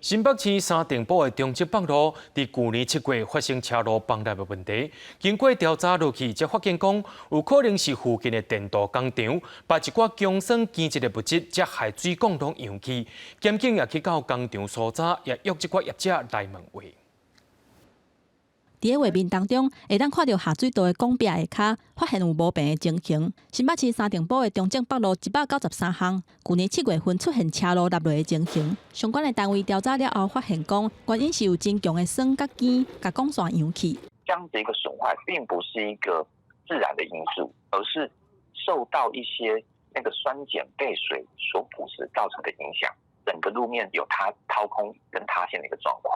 新北市三重埔的中正北路，佇舊年7月發生車路崩裂的問題。經過調查落去，才發現講有可能是附近的電鍍工廠，把一寡強酸堅質的物質，才害水管攏溶去。檢警也去到工廠搜查，也約這寡業者來問話。佇个畫面當中，會當看著下水道的管壁下跤，發現有無平的情形。新北市三重埔的中正北路193巷，舊年7月份出現車路塌落的情形。相關的單位調查了後，發現講原因是有真強的酸佮鹼，共管線溶去。這樣子一個損壞，並不是一個自然的因素，而是受到一些那個酸鹼被水所腐蝕造成的影響，整個路面有塌掏空跟塌陷的一個狀況。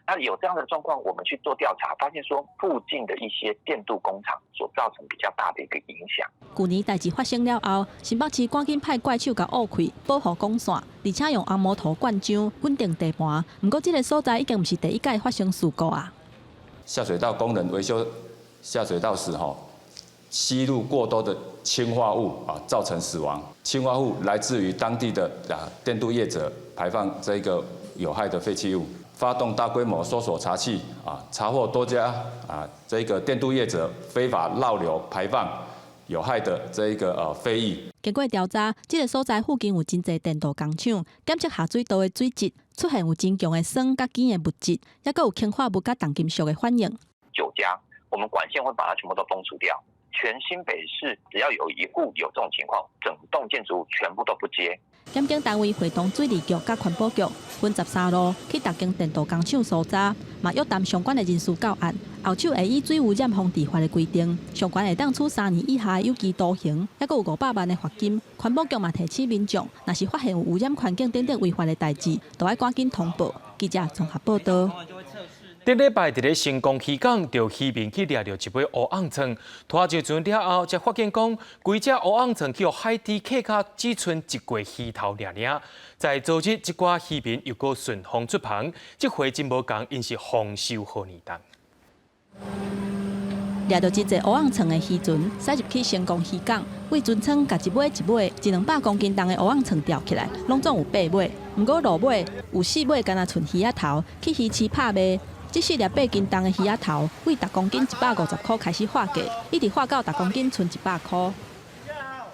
那有這樣的狀況，我們去做調查，發現說附近的一些電鍍工廠所造成比較大的一個影響。舊年代誌發生了後，新北市趕緊派怪手共挖開，保護管線，而且用紅毛土灌漿穩定地盤。毋過這个所在已經毋是第一擺發生事故啊。下水道工人維修下水道時，吼吸入過多的氰化物啊，造成死亡。氰化物來自於當地的啊電鍍業者排放這個有害的廢棄物。發動大規模搜索查緝啊，查獲多家啊這個電鍍業者非法繞流排放有害的這一個廢液。經過調查，這个所在附近有真濟電鍍工廠，檢測下水道的水質出現有真強的酸佮鹼的物質，抑閣有氰化物佮重金屬的反應。 9家，我們管線會把它全部都封除掉。全新北市只要有一戶有這種情況，整棟建築物全部都不接。檢警單位會同水利局佮環保局分13路去逐間電鍍工廠搜查，嘛約談相關的人士到案。後手會以水污染防治法的規定，上懸會當處3年以下的有期徒刑，抑閣有500萬的罰金。環保局嘛提醒民眾，若是發現有污染環境等等違法的代誌，都愛趕緊通報。記者綜合報道。頂禮拜佇咧成功漁港，著漁民去掠著一尾烏甕鯆，拖上船了後，才發現講，規隻烏甕鯆去予海豬啃甲只賰一塊魚頭爾爾。在昨日，這寡漁民又閣順風出帆，這回真無仝，𪜶是豐收好年冬。掠著真濟烏甕鯆的漁船，駛入去成功漁港，對船艙共一尾一尾一兩百公斤重的烏甕鯆吊起來，攏總有八尾。毋過落尾有四尾干焦賰魚仔頭，去魚市拍賣。這四粒8斤重的魚仔頭，對逐公斤150箍開始喊價，一直喊到逐公斤賰100箍。啊，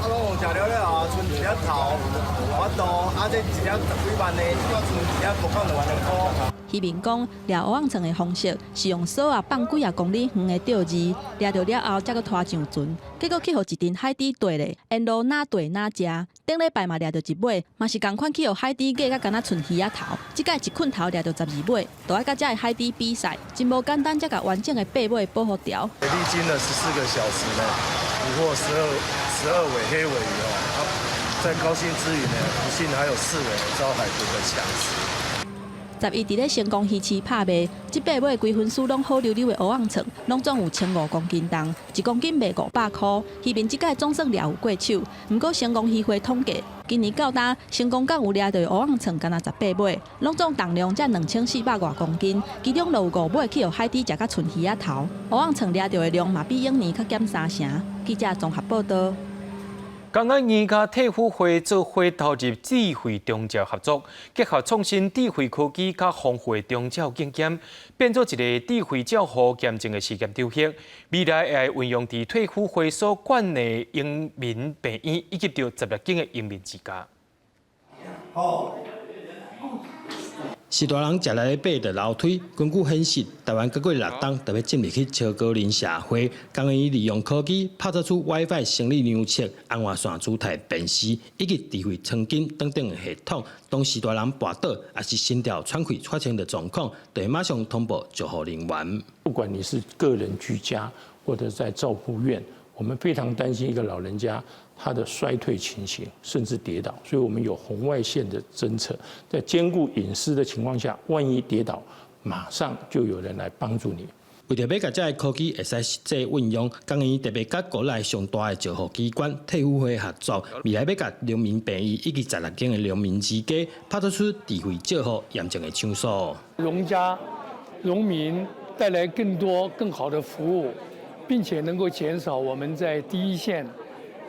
攏有食了了後，賰一粒頭，無法度，啊，這一粒十幾萬的，這個賰一粒無可能2萬塊。漁民講，掠烏甕鯆的方式是用索仔放幾仔公里遠的釣餌，掠著了後才閣拖上船，結果去予一陣海豬綴咧，沿路哪綴哪食。頂禮拜嘛掠著一尾，嘛是仝款去予海豬咬甲敢若賰魚仔頭。這擺一困頭掠著12尾，就愛佮遮的海豬比賽，真無簡單，才共完整的八尾保護牢。歷經了14個小時呢，捕獲十二尾黑鮪魚哦，在高興之餘呢，不幸還有四尾遭海豚的搶食。十一佇咧成功魚市拍賣，這八尾規身軀攏好溜溜的烏甕鯆，攏總有1500公斤重，1公斤賣500箍。漁民這擺總算掠有過手，毋過成功漁會統計，今年到今成功港有掠著烏甕鯆，干焦18尾，攏總重量才2400外公斤，其中就有五尾去予海豬食甲賰魚仔頭。烏甕鯆掠著的量嘛比往年較減三成。記者綜合報道。工研院佮退輔會做伙投入智慧長照合作，結合創新智慧科技佮豐富的長照經驗，變做一个智慧照護驗證的試驗場域。未來會運用佇退輔會所管的榮民病院，以及著16間的榮民之家。好。序大人食力爬著樓梯。根據顯示，台灣閣過6冬就欲進入去超高齡社會。工研院利用科技拍造出 WiFi 生理量測、紅外線姿態辨識以及智慧床巾等等的系統。當序大人跋倒，抑是心跳喘氣發生的狀況，就會馬上通報照護人員。不管你是個人居家或者在照護院，我們非常擔心一個老人家他的衰退情形，甚至跌倒，所以我們有紅外線的偵測，在兼顧隱私的情況下，萬一跌倒，馬上就有人來幫助你。為著欲共這个科技會使實際運用，工研院特別佮國內上大的照護機關退輔會合作，未來欲共榮民病院以及16間的榮民之家拍造出智慧照護驗證的場所。榮家榮民帶來更多更好的服務，並且能夠減少我們在第一線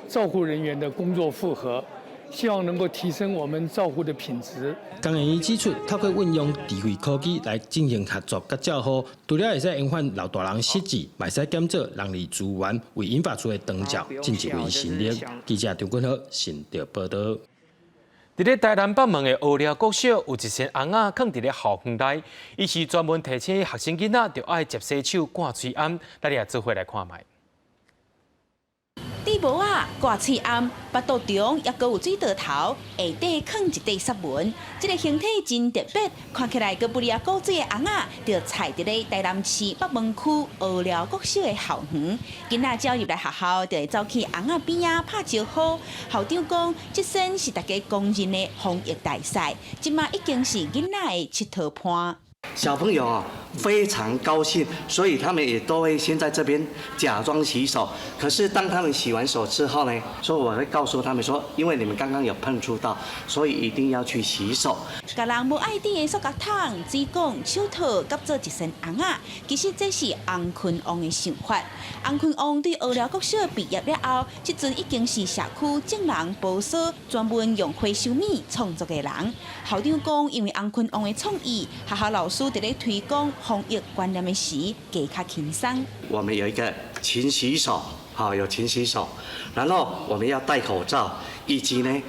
照護人員的工作負荷，希望能夠提升我們照護的品質。工研院指出，透過運用智慧科技來進行合作佮照護，除了會使延緩老大人失智，嘛會使減少人力資源為引發出的長照盡一份心力。記者張君豪新竹報道。佇咧台南北門的烏寮國小，有一身尪仔囥佇咧校園內，伊是專門提醒學生囡仔著愛捷洗手、掛喙罨。咱來做伙來看覓。戴帽仔，掛喙罨，腹肚中猶閣有水道頭，下底囥一塊雪紋。這个形體真特別，看起來閣不離啊古水的尪仔，就踅佇咧台南市北門區蚵寮國小的校園。囡仔只要入來學校，就會走去尪仔邊仔拍招呼。校長講，這算是大家公認的防疫大使，這馬已經是囡仔的𨑨迌伴。小朋友啊，非常高興，所以他們也都會先在這邊假裝洗手。可是當他們洗完手之後呢，所以我會告訴他們說，因為你們剛剛有碰觸到，所以一定要去洗手。共人無愛戴的塑膠桶、水管、手套，佮做一身尪仔，其實這是洪坤旺的想法。洪坤旺對蚵寮國小畢業了後，這陣已經是社區眾人婆娑專門用回收物創作的人。校長講，因為洪坤旺的創意，學校老師佇咧推廣防疫觀念的時，加較輕鬆。我們有一個勤洗手，好，有勤洗手，然後我們要戴口罩，以及呢，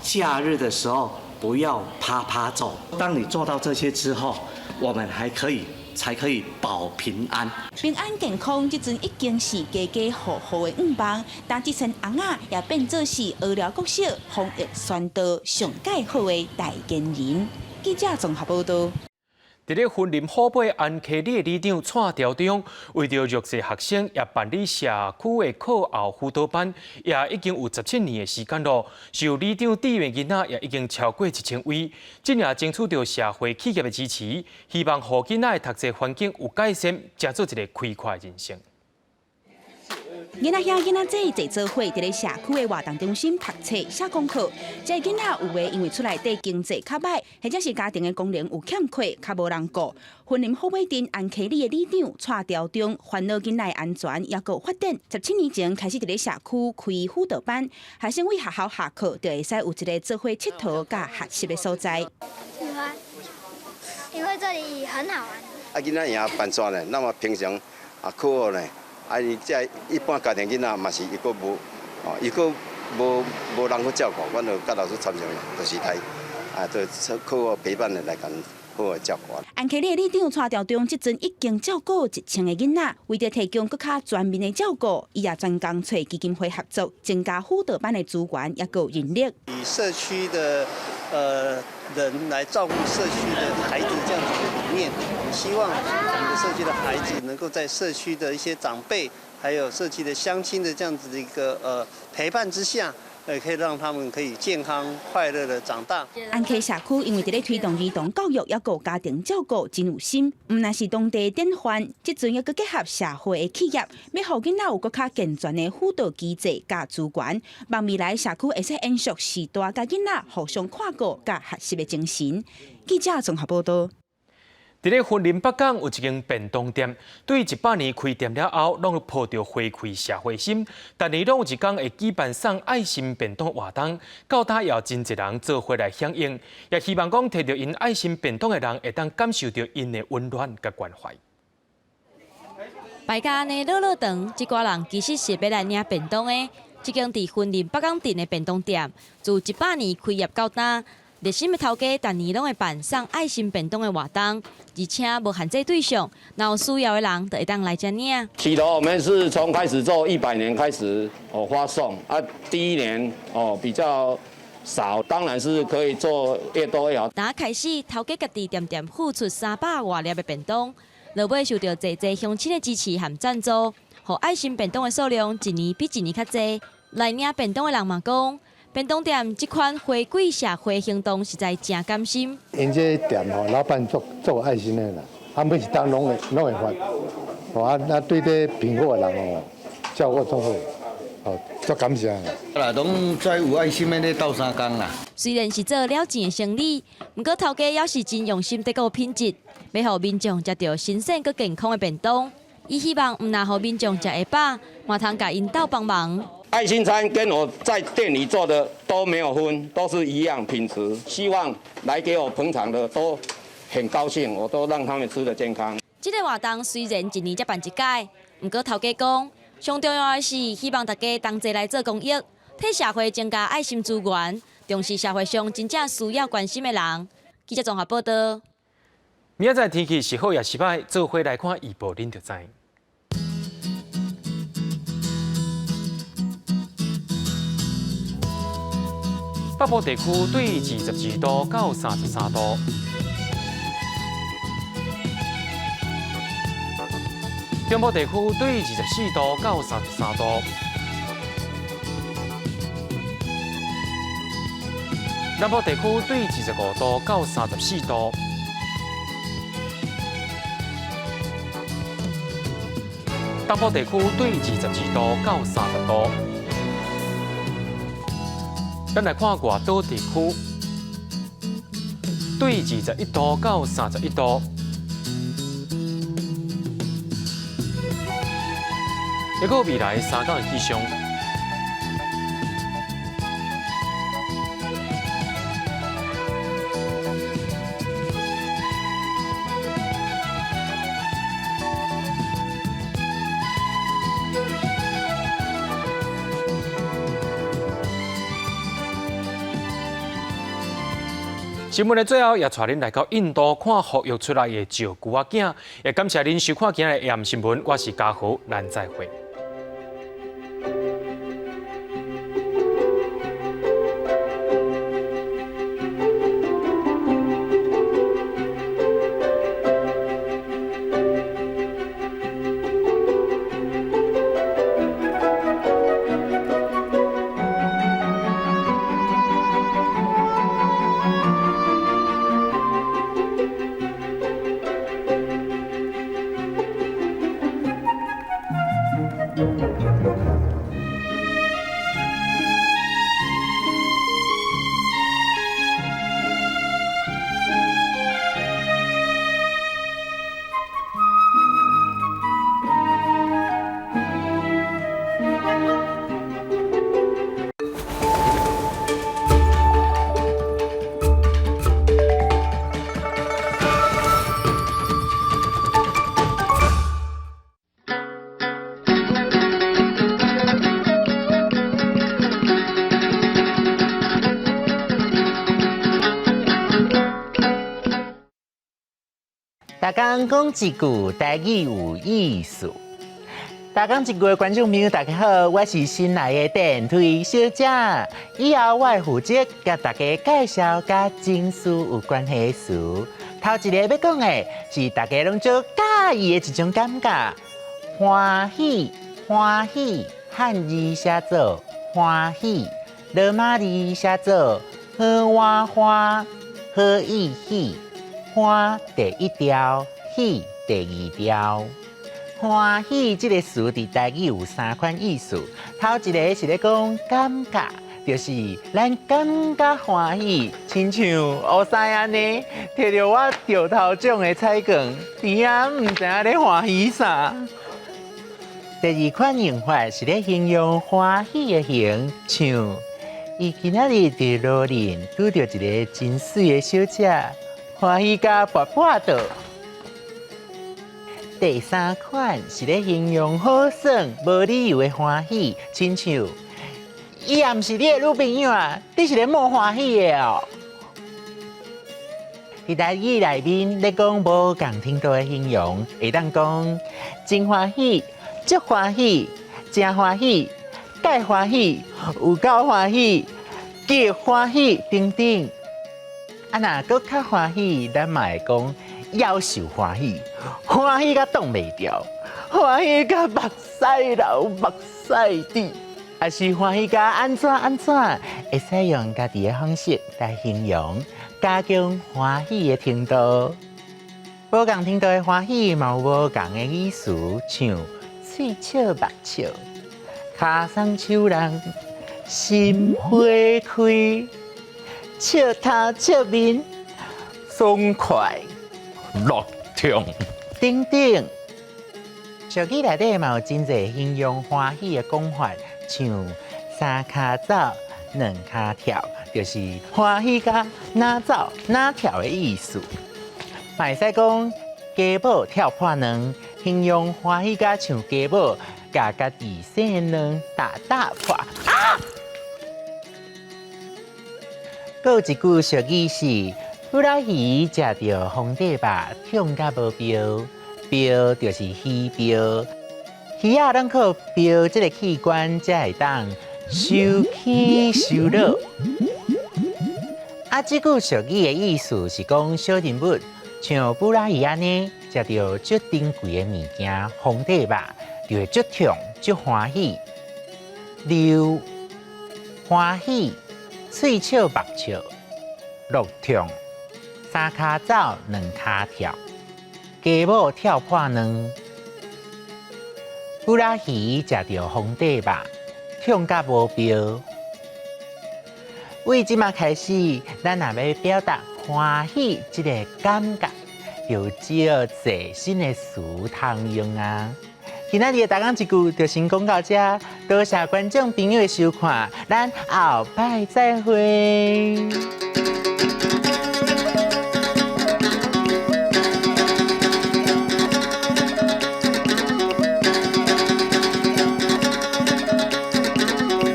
假日的時候不要趴趴走。當你做到這些之後，我們還可以才可以保平安。平安健康，這陣已經是家家戶戶的願望，但這身尪仔也變做是蚵寮國小防疫宣導上蓋好的代言人。記者綜合報道。佇咧雲林虎尾安溪里的里長蔡朝忠，為著弱勢學生，也辦理社區的課後輔導班，也已經有17年的時間咯。受里長支援囡仔也已經超過1000位，這也爭取著社會企業的支持，希望予囡仔的讀冊環境有改善，才做一个開闊人生。囡仔兄囡仔姊坐做伙，佇咧社區的活動中心讀冊寫功課。這个囡仔有的因為厝內底經濟較䆀，或者是家庭的功能有欠缺，較無人顧。雲林虎尾鎮安溪里的里長蔡朝忠煩惱囡仔的安全，猶閣發展。17年前開始佇咧社區開輔導班，學生為學校下課就會使有一个做伙𨑨迌佮學習的所在。喜歡，因為這裡很好玩。啊，囡仔營辦煞呢，那麼平常啊課後呢？啊，伊這一般家庭囡仔嘛是伊閣無，哦，伊閣無無人去照顧，阮就佮老師參詳，就是來啊，就課後陪伴的來共好好照顧。安溪里的里長蔡朝忠，這陣已經照顧1000個囡仔，為著提供閣較全面的照顧，伊也專工揣基金會合作，增加輔導班的資源，猶閣人力。以社區的人來照顧社區的孩子這樣子的理念，我們希望我們的社區的孩子能夠在社區的一些長輩，還有社區的鄉親的這樣子的一個陪伴之下，可以讓他們可以健康快樂的長大。安溪社區因為佇咧推動兒童教育，猶閣家庭照顧真有心，毋但是當地典範，這陣猶閣結合社會的企業，欲予囡仔有閣較健全的輔導機制佮資源，望未來社區會使延續序大佮囡仔互相看顧佮學習的精神。記者綜合報道。佇咧雲林北港有一間便當店，對100年開店了後，攏抱著回饋社會心，逐年攏有一工會舉辦送愛心便當活動，到今也有真濟人做伙來響應，也希望講提著𪜶愛心便當的人，會當感受著𪜶的溫暖佮關懷。排甲按呢落落長，這寡人其實是欲來領便當的。這間佇雲林北港鎮的便當店，自100年開業到今。熱心的頭家，逐年攏會辦送愛心便當的活動，而且無限制對象，若有需要的人就會當來遮領。起頭我們是從開始做100年開始哦發送啊，第一年哦比較少，當然是可以做越多越好。打開始，頭家家己恬恬付出300外粒的便當，落尾受著濟濟鄉親的支持和贊助，予愛心便當的數量一年比一年較濟。來領便當的人嘛講，便當店這款回饋社會行動實在誠感心。𪜶這店吼，老闆足足有愛心的啦，啊每一冬攏會攏會發，哦啊啊對這貧苦的人吼照顧足好，哦足感謝。啦，攏遮有愛心的咧鬥相共啦。雖然是做了錢的生意，毋過頭家猶是真用心佇顧品質，欲予民眾食著新鮮閣健康的便當。伊希望毋但予民眾食會飽，嘛通共𪜶鬥幫忙。愛心餐跟我在店裡做的都沒有分，都是一樣品質。希望來給我捧場的都很高興，我都讓他們吃得健康。這个活動雖然一年才辦一擺，毋過頭家講，上重要的是希望大家同齊來做公益，替社會增加愛心資源，重視社會上真正需要關心的人。記者綜合報道。明仔載天氣是好抑是䆀，做伙來看預報，恁就知。北部地區對22度到33度。中部地區對24度到33度。南部地區對25度到34度。東部地區對22度到30度。咱來看外島地區，對21度到31度。一個未來三天的氣象。新聞的最後，也帶恁來到印度看復育出來的石龜仔囝。也感謝恁收看今日的 AM 新聞，我是嘉豪，咱再會。逐工講一句台語有意思。逐工一句的觀眾朋友，大家好，我是新來的電梯小姐。以後我會負責共大家介紹佮情緒有關係的詞。頭一個欲講的是大家攏足佮意的一種感覺，歡喜，歡喜，漢字寫做歡喜，羅馬字寫做好歡歡，好意喜。歡第一調，喜第二調。歡喜這個詞佇台語有三款意思。頭一個是咧講感覺，就是咱感覺歡喜，親像烏西按呢，摕著我中頭獎的彩券，佇遐毋知影咧歡喜啥。第二款用法是咧形容歡喜的形，像伊今仔日佇路頂拄著一个真媠的小姐。歡喜甲跋跋倒。第三款是咧形容好耍、無理由的歡喜，親像伊也毋是你的女朋友啊，你是咧莫歡喜的哦。佇台語內面咧講無仝程度的形容，會當講真歡喜、足歡喜、誠歡喜、蓋歡喜、有夠歡喜、極歡喜等等。啊，若閣較歡喜，咱嘛會講夭壽歡喜，歡喜甲擋袂牢，歡喜甲目屎流目屎滴，抑是歡喜甲按怎按怎，會使用家己的方式來形容，加強歡喜的程度。無仝程度的歡喜嘛有無仝的意思，像喙笑目笑，跤鬆手人，心花開。笑頭笑面，爽快樂痛等等。俗語內底嘛有真濟形容歡喜的講法，像三跤走，兩跤跳，就是歡喜甲哪走哪跳的意思。嘛會使講雞母跳破卵，形容歡喜甲像雞母共家己生的卵打打破。啊！閣有一句俗語是：布拉魚食著皇帝肉，痛甲無標，標就是魚鰾，魚仔攏靠鰾這个器官才會當收起收落。啊，這句俗語的意思是講小人物像布拉魚按呢，食著足珍貴的物件，皇帝肉就會足痛足歡喜。溜歡喜，喙笑目笑，落痛，三跤走兩跤跳，雞母跳破卵，布拉魚食著皇帝肉，痛甲無標。為這馬開始，咱若欲表達歡喜這个感覺，就借濟新的詞通用啊。今仔日的逐工一句就先講到這，多謝觀眾朋友的收看，咱後擺再會。